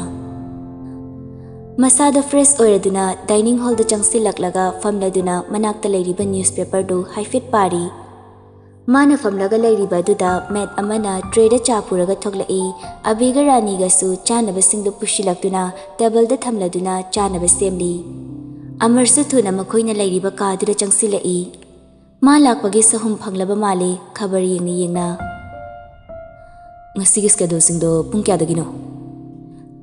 ꯃꯁꯥꯗꯣ ꯐ꯭ꯔꯦꯁ ꯑꯣꯏꯔꯗꯨꯅ ꯗꯥꯏꯅꯤꯡ ꯍꯣꯜꯗ ꯆꯪꯁꯤꯜꯂꯛꯂꯒ ꯐꯝꯂꯗꯨꯅ ꯃꯅꯥꯛꯇ ꯂꯩꯔꯤꯕ ꯅ꯭ꯌꯨꯁꯄꯦꯄꯔꯗꯨ ꯍꯥꯏꯐꯦꯠ ꯄꯥꯔꯤ꯫ ꯃꯥꯅ ꯐꯝꯂꯒ ꯂꯩꯔꯤꯕ ꯑꯗꯨꯗ ꯃꯦꯠ ꯑꯃꯅ ꯇ꯭ꯔꯦꯗ ꯆꯥ ꯄꯨꯔꯒ ꯊꯣꯛꯂꯛꯏ꯫ ꯑꯕꯤꯒ ꯔꯥꯅꯤꯒꯁꯨ ꯆꯥꯅꯕꯁꯤꯡꯗꯨ ꯄꯨꯁꯤꯜꯂꯛꯇꯨꯅ ꯇꯦꯕꯜꯗ ꯊꯝꯂꯗꯨꯅ ꯆꯥꯅꯕ ꯁꯦꯝꯂꯤ꯫ ꯑꯃꯔꯁꯨ ꯊꯨꯅ ꯃꯈꯣꯏꯅ ꯂꯩꯔꯤꯕ ꯀꯥꯗꯨꯗ ꯆꯪꯁꯤꯜꯂꯛꯏ꯫ ꯃꯥ ꯂꯥꯛꯄꯒꯤ ꯁꯍꯨꯝ ꯐꯪꯂꯕ ꯃꯥꯜꯂꯤ, ꯈꯕꯔ ꯌꯦꯡꯅ ꯌꯦꯡꯅ꯫ ꯉꯁꯤꯒꯤ scheduleꯁꯤꯡꯗꯣ ꯄꯨꯡ ꯀꯌꯥꯗꯒꯤꯅꯣ?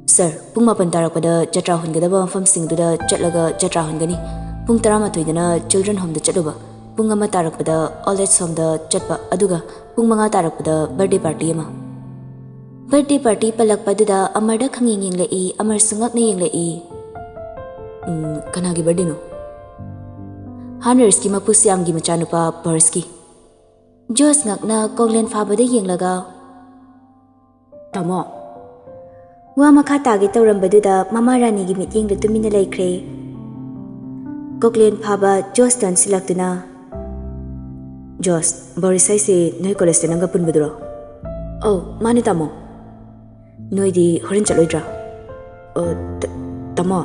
ꯁꯥꯔ, ꯄꯨꯡ ꯃꯥꯄꯟ ꯇꯥꯔꯛꯄꯗ ꯖꯇ꯭ꯔꯥ ꯍꯨꯟꯒꯗꯕ ꯃꯐꯝꯁꯤꯡꯗꯨꯗ ꯆꯠꯂꯒ ꯖꯇ꯭ꯔꯥ ꯍꯨꯟꯒꯅꯤ꯫ ꯄꯨꯡ ꯇꯔꯥꯃꯥꯊꯣꯏꯗꯅ children homeꯗ ꯆꯠꯂꯨꯕ꯫ ꯄꯨꯡ ꯑꯃ ꯇꯥꯔꯛꯄꯗ old age homeꯗ ꯆꯠꯄ, ꯑꯗꯨꯒ ꯄꯨꯡ ꯃꯉꯥ ꯇꯥꯔꯛꯄꯗ birthday party ꯑꯃ꯫ Birthday party ꯄꯜꯂꯛꯄꯗꯨꯗ ꯑꯃꯔꯗ ꯈꯪꯌꯦꯡ ꯌꯦꯡꯂꯛꯏ, ꯑꯃꯔꯁꯨ ꯉꯛꯅ ꯌꯦꯡꯂꯛꯏ꯫ "ꯎꯝ, ꯀꯅꯥꯒꯤ birthdayꯅꯣ?" "ꯍꯥꯟꯅꯔꯁꯀꯤ ꯃꯄꯨ ꯁ꯭ꯌꯥꯝꯒꯤ ꯃꯆꯥꯅꯨꯄꯥ ꯄꯔꯁꯀꯤ꯫" ꯖꯣꯁ ꯉꯛꯅ ꯀꯣꯛꯂꯦꯟ ꯐꯥꯕꯗ ꯌꯦꯡꯂꯒ, "ꯇꯥꯃꯣ!" ꯋꯥ ꯃꯈꯥ ꯇꯥꯒꯦ ꯇꯧꯔꯝꯕꯗꯨꯗ ꯃꯃꯥ ꯔꯥꯅꯤꯒꯤ ꯃꯤꯠꯌꯦꯡꯗ ꯇꯨꯃꯤꯟꯅ ꯂꯩꯈ꯭ꯔꯦ꯫ ꯀꯣꯛꯂꯦꯟ ꯐꯥꯕ ꯖꯣꯁꯇ ꯑꯣꯟꯁꯤꯜꯂꯛꯇꯨꯅ, "ꯖꯣꯁ, ꯕꯣꯔꯤꯁ ꯍꯥꯏꯁꯦ ꯅꯣꯏ ꯀꯣꯂꯦꯖꯇ ꯅꯪꯒ ꯄꯨꯟꯕꯗꯨꯔꯣ?" "ꯑꯧ, ꯃꯥꯅꯦ ꯇꯥꯃꯣ꯫" "ꯅꯣꯏꯗꯤ ꯍꯣꯔꯦꯟ ꯆꯠꯂꯣꯏꯗ꯭ꯔꯥ?" "ꯑ, ꯇ-, ꯇꯥꯃꯣ,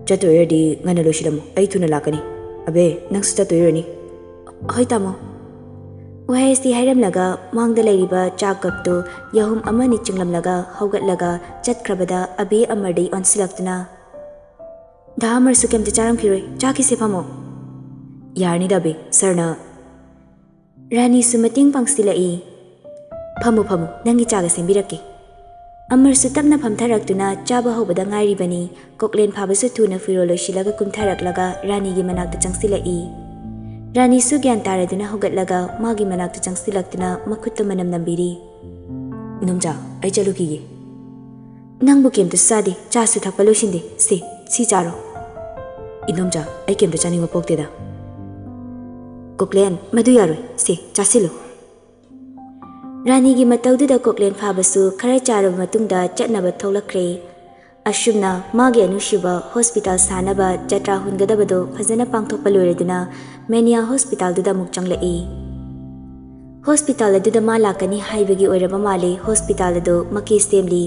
ꯆꯠꯇꯣꯏ ꯑꯣꯏꯔꯗꯤ ꯉꯟꯅ ꯂꯣꯏꯁꯤꯜꯂꯝꯃꯨ, ꯑꯩ ꯊꯨꯅ ꯂꯥꯛꯀꯅꯤ꯫ ꯑꯕꯦ, ꯅꯪꯁꯨ ꯆꯠꯇꯣꯏ ꯑꯣꯏꯔꯅꯤ?" "ꯍꯣꯏ ꯇꯥꯃꯣ꯫" ꯋꯥꯍꯩ ꯑꯁꯤ ꯍꯥꯏꯔꯝꯂꯒ ꯃꯥꯡꯗ ꯂꯩꯔꯤꯕ ꯆꯥ ꯀꯞꯇꯨ ꯌꯥꯍꯨꯝ ꯑꯃꯅꯤ ꯆꯤꯡꯂꯝꯂꯒ ꯍꯧꯒꯠꯂꯒ ꯆꯠꯈ꯭ꯔꯕꯗ ꯑꯕꯦ ꯑꯃꯔꯗꯩ ꯑꯣꯟꯁꯤꯜꯂꯛꯇꯨꯅ, "ꯗꯥ ꯑꯃꯔꯁꯨ ꯀꯩꯝꯇ ꯆꯥꯔꯝꯈꯤꯔꯣꯏ, ꯆꯥꯈꯤꯁꯦ, ꯐꯝꯃꯣ꯫" "ꯌꯥꯔꯅꯤꯗ ꯑꯕꯦ, ꯁꯥꯔꯅ꯫" ꯔꯥꯅꯤꯁꯨ ꯃꯇꯦꯡ ꯄꯥꯡꯁꯤꯜꯂꯛꯏ꯫ "ꯐꯝꯃꯨ, ꯐꯝꯃꯨ, ꯅꯪꯒꯤ ꯆꯥꯒ ꯁꯦꯝꯕꯤꯔꯛꯀꯦ꯫" ꯑꯃꯔꯁꯨ ꯇꯞꯅ ꯐꯝꯊꯔꯛꯇꯨꯅ ꯆꯥꯕ ꯍꯧꯕꯗ ꯉꯥꯏꯔꯤꯕꯅꯤ꯫ ꯀꯣꯛꯂꯦꯟ ꯐꯥꯕꯁꯨ ꯊꯨꯅ ꯐꯤꯔꯣꯜ ꯂꯣꯏꯁꯤꯜꯂꯒ ꯀꯨꯝꯊꯔꯛꯂꯒ ꯔꯥꯅꯤꯒꯤ ꯃꯅꯥꯛꯇ ꯆꯪꯁꯤꯜꯂꯛꯏ꯫ ꯔꯥꯅꯤꯁꯨ ꯒ꯭ꯌꯥꯟ ꯇꯥꯔꯗꯨꯅ ꯍꯧꯒꯠꯂꯒ ꯃꯥꯒꯤ ꯃꯅꯥꯛꯇ ꯆꯪꯁꯤꯜꯂꯛꯇꯨꯅ ꯃꯈꯨꯠꯇ ꯃꯅꯝ ꯅꯝꯕꯤꯔꯤ꯫ "ꯏꯅꯣꯝꯆꯥ, ꯑꯩ ꯆꯠꯂꯨꯈꯤꯒꯦ꯫" "ꯅꯪꯕꯨ ꯀꯩꯝꯇꯁꯨ ꯆꯥꯗꯦ, ꯆꯥꯁꯨ ꯊꯛꯄ ꯂꯣꯏꯁꯤꯟꯗꯦ꯫ ꯁꯦ, ꯁꯤ ꯆꯥꯔꯣ꯫" "ꯏꯅꯣꯝꯆꯥ, ꯑꯩ ꯀꯩꯝꯇ ꯆꯥꯅꯤꯡꯕ ꯄꯣꯛꯇꯦꯗ꯫" "ꯀꯣꯛꯂꯦꯟ, ꯃꯗꯨ ꯌꯥꯔꯣꯏ꯫ ꯁꯦ, ꯆꯥꯁꯤꯜꯂꯨ꯫" ꯔꯥꯅꯤꯒꯤ ꯃꯇꯧꯗꯨꯗ ꯀꯣꯛꯂꯦꯟ ꯐꯥꯕꯁꯨ ꯈꯔ ꯆꯥꯔꯕ ꯃꯇꯨꯡꯗ ꯆꯠꯅꯕ ꯊꯣꯛꯂꯛꯈ꯭ꯔꯦ꯫ ꯑꯁꯨꯝꯅ ꯃꯥꯒꯤ ꯑꯅꯤꯁꯨꯕ ꯍꯣꯁꯄꯤꯇꯥꯜ ꯁꯥꯅꯕ ꯖꯇ꯭ꯔꯥ ꯍꯨꯟꯒꯗꯕꯗꯨ ꯐꯖꯅ ꯄꯥꯡꯊꯣꯛꯄ ꯂꯣꯏꯔꯗꯨꯅ ꯃꯦꯅꯤꯌꯥ ꯍꯣꯁꯄꯤꯇꯥꯜꯗꯨꯗ ꯑꯃꯨꯛ ꯆꯪꯂꯛꯏ꯫ ꯍꯣꯁꯄꯤꯇꯥꯜ ꯑꯗꯨꯗ ꯃꯥ ꯂꯥꯛꯀꯅꯤ ꯍꯥꯏꯕꯒꯤ ꯑꯣꯏꯔꯕ ꯃꯥꯜꯂꯤ, ꯍꯣꯁꯄꯤꯇꯥꯜ ꯑꯗꯨ ꯃꯀꯦ ꯁꯦꯝꯂꯤ꯫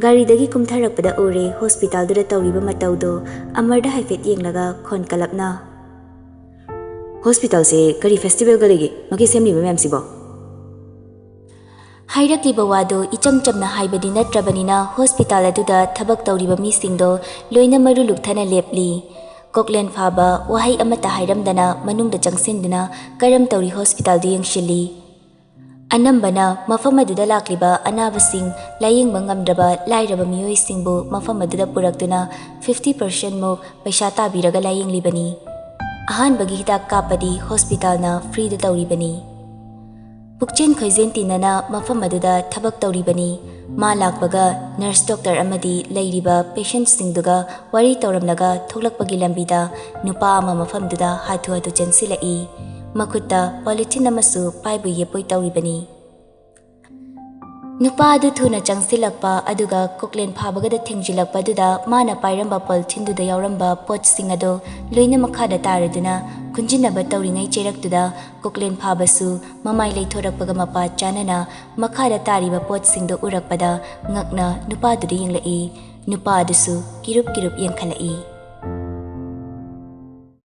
ꯒꯥꯔꯤꯗꯒꯤ ꯀꯨꯝꯊꯔꯛꯄꯗ ꯎꯔꯦ ꯍꯣꯁꯄꯤꯇꯥꯜꯗꯨꯗ ꯇꯧꯔꯤꯕ ꯃꯇꯧꯗꯨ꯫ ꯑꯃꯔꯗ ꯍꯥꯏꯐꯦꯠ ꯌꯦꯡꯂꯒ ꯈꯣꯟ ꯀꯜꯂꯞꯅ, "ꯍꯣꯁꯄꯤꯇꯥꯜꯁꯦ ꯀꯔꯤ ꯐꯦꯁꯇꯤꯚꯦꯜꯒ ꯂꯩꯒꯦ, ꯃꯀꯦ ꯁꯦꯝꯂꯤꯕ ꯃꯌꯥꯝꯁꯤꯕꯣ?" ꯍꯥꯏꯔꯛꯂꯤꯕ ꯋꯥꯗꯨ ꯏꯆꯝ ꯆꯝꯅ ꯍꯥꯏꯕꯗꯤ ꯅꯠꯇ꯭ꯔꯕꯅꯤꯅ ꯍꯣꯁꯄꯤꯇꯥꯜ ꯑꯗꯨꯗ ꯊꯕꯛ ꯇꯧꯔꯤꯕ ꯃꯤꯁꯤꯡꯗꯣ ꯂꯣꯏꯅ ꯃꯔꯨ ꯂꯨꯛꯊꯅ ꯂꯦꯞꯂꯤ꯫ ꯀꯣꯛꯂꯦꯟ ꯐꯥꯕ ꯋꯥꯍꯩ ꯑꯃꯠꯇ ꯍꯥꯏꯔꯝꯗꯅ ꯃꯅꯨꯡꯗ ꯆꯪꯁꯤꯟꯗꯨꯅ ꯀꯔꯝ ꯇꯧꯔꯤ ꯍꯣꯁꯄꯤꯇꯥꯜꯗꯨ ꯌꯦꯡꯁꯤꯜꯂꯤ꯫ ꯑꯅꯝꯕꯅ ꯃꯐꯝ ꯑꯗꯨꯗ ꯂꯥꯛꯂꯤꯕ ꯑꯅꯥꯕꯁꯤꯡ ꯂꯥꯌꯦꯡꯕ ꯉꯝꯗ꯭ꯔꯕ ꯂꯥꯏꯔꯕ ꯃꯤꯑꯣꯏꯁꯤꯡꯕꯨ ꯃꯐꯝ ꯑꯗꯨꯗ ꯄꯨꯔꯛꯇꯨꯅ fifty percent ꯃꯨꯛ ꯄꯩꯁꯥ ꯇꯥꯕꯤꯔꯒ ꯂꯥꯌꯦꯡꯂꯤꯕꯅꯤ꯫ ꯑꯍꯥꯟꯕꯒꯤ ꯍꯤꯗꯥꯛ ꯀꯥꯞꯄꯗꯤ ꯍꯣꯁꯄꯤꯇꯥꯜꯅ ꯐ꯭ꯔꯤꯗ ꯇꯧꯔꯤꯕꯅꯤ꯫ ꯄꯨꯛꯆꯦꯟ ꯈꯣꯏꯖꯦꯟ ꯇꯤꯟꯅꯅ ꯃꯐꯝ ꯑꯗꯨꯗ ꯊꯕꯛ ꯇꯧꯔꯤꯕꯅꯤ꯫ ꯃꯥ ꯂꯥꯛꯄꯒ ꯅꯔꯁ ꯗꯣꯛꯇꯔ ꯑꯃꯗꯤ ꯂꯩꯔꯤꯕ ꯄꯦꯁꯦꯟꯠꯁꯤꯡꯗꯨꯒ ꯋꯥꯔꯤ ꯇꯧꯔꯝꯂꯒ ꯊꯣꯛꯂꯛꯄꯒꯤ ꯂꯝꯕꯤꯗ ꯅꯨꯄꯥ ꯑꯃ ꯃꯐꯝꯗꯨꯗ ꯍꯥꯊꯨ ꯍꯥꯊꯨ ꯆꯦꯟꯁꯤꯜꯂꯛꯏ꯫ ꯃꯈꯨꯠꯇ ꯄꯣꯂꯤꯊꯤꯟ ꯑꯃꯁꯨ ꯄꯥꯏꯕꯣꯏ ꯌꯦꯞꯄꯣꯏ ꯇꯧꯔꯤꯕꯅꯤ꯫ ꯅꯨꯄꯥ ꯑꯗꯨ ꯊꯨꯅ ꯆꯪꯁꯤꯜꯂꯛꯄ ꯑꯗꯨꯒ ꯀꯣꯛꯂꯦꯟ ꯐꯥꯕꯒꯗ ꯊꯦꯡꯖꯤꯜꯂꯛꯄ ꯑꯗꯨꯗ ꯃꯥꯅ ꯄꯥꯏꯔꯝꯕ ꯄꯣꯂꯤꯊꯤꯟꯗꯨꯗ ꯌꯥꯎꯔꯝꯕ ꯄꯣꯠꯁꯤꯡ ꯑꯗꯨ ꯂꯣꯏꯅ ꯃꯈꯥꯗ ꯇꯥꯔꯗꯨꯅ ꯈꯨꯟꯖꯤꯟꯅꯕ ꯇꯧꯔꯤꯉꯩ ꯆꯩꯔꯛꯇꯨꯗ ꯀꯣꯛꯂꯦꯟ ꯐꯥꯕꯁꯨ ꯃꯃꯥꯏ ꯂꯩꯊꯣꯔꯛꯄꯒ ꯃꯄꯥ ꯆꯥꯅꯅ ꯃꯈꯥꯗ ꯇꯥꯔꯤꯕ ꯄꯣꯠꯁꯤꯡꯗꯨ ꯎꯔꯛꯄꯗ ꯉꯛꯅ ꯅꯨꯄꯥꯗꯨꯗ ꯌꯦꯡꯂꯛꯏ꯫ ꯅꯨꯄꯥ ꯑꯗꯨꯁꯨ ꯀꯤꯔꯨꯞ ꯀꯤꯔꯨꯞ ꯌꯦꯡꯈꯠꯂꯛꯏ꯫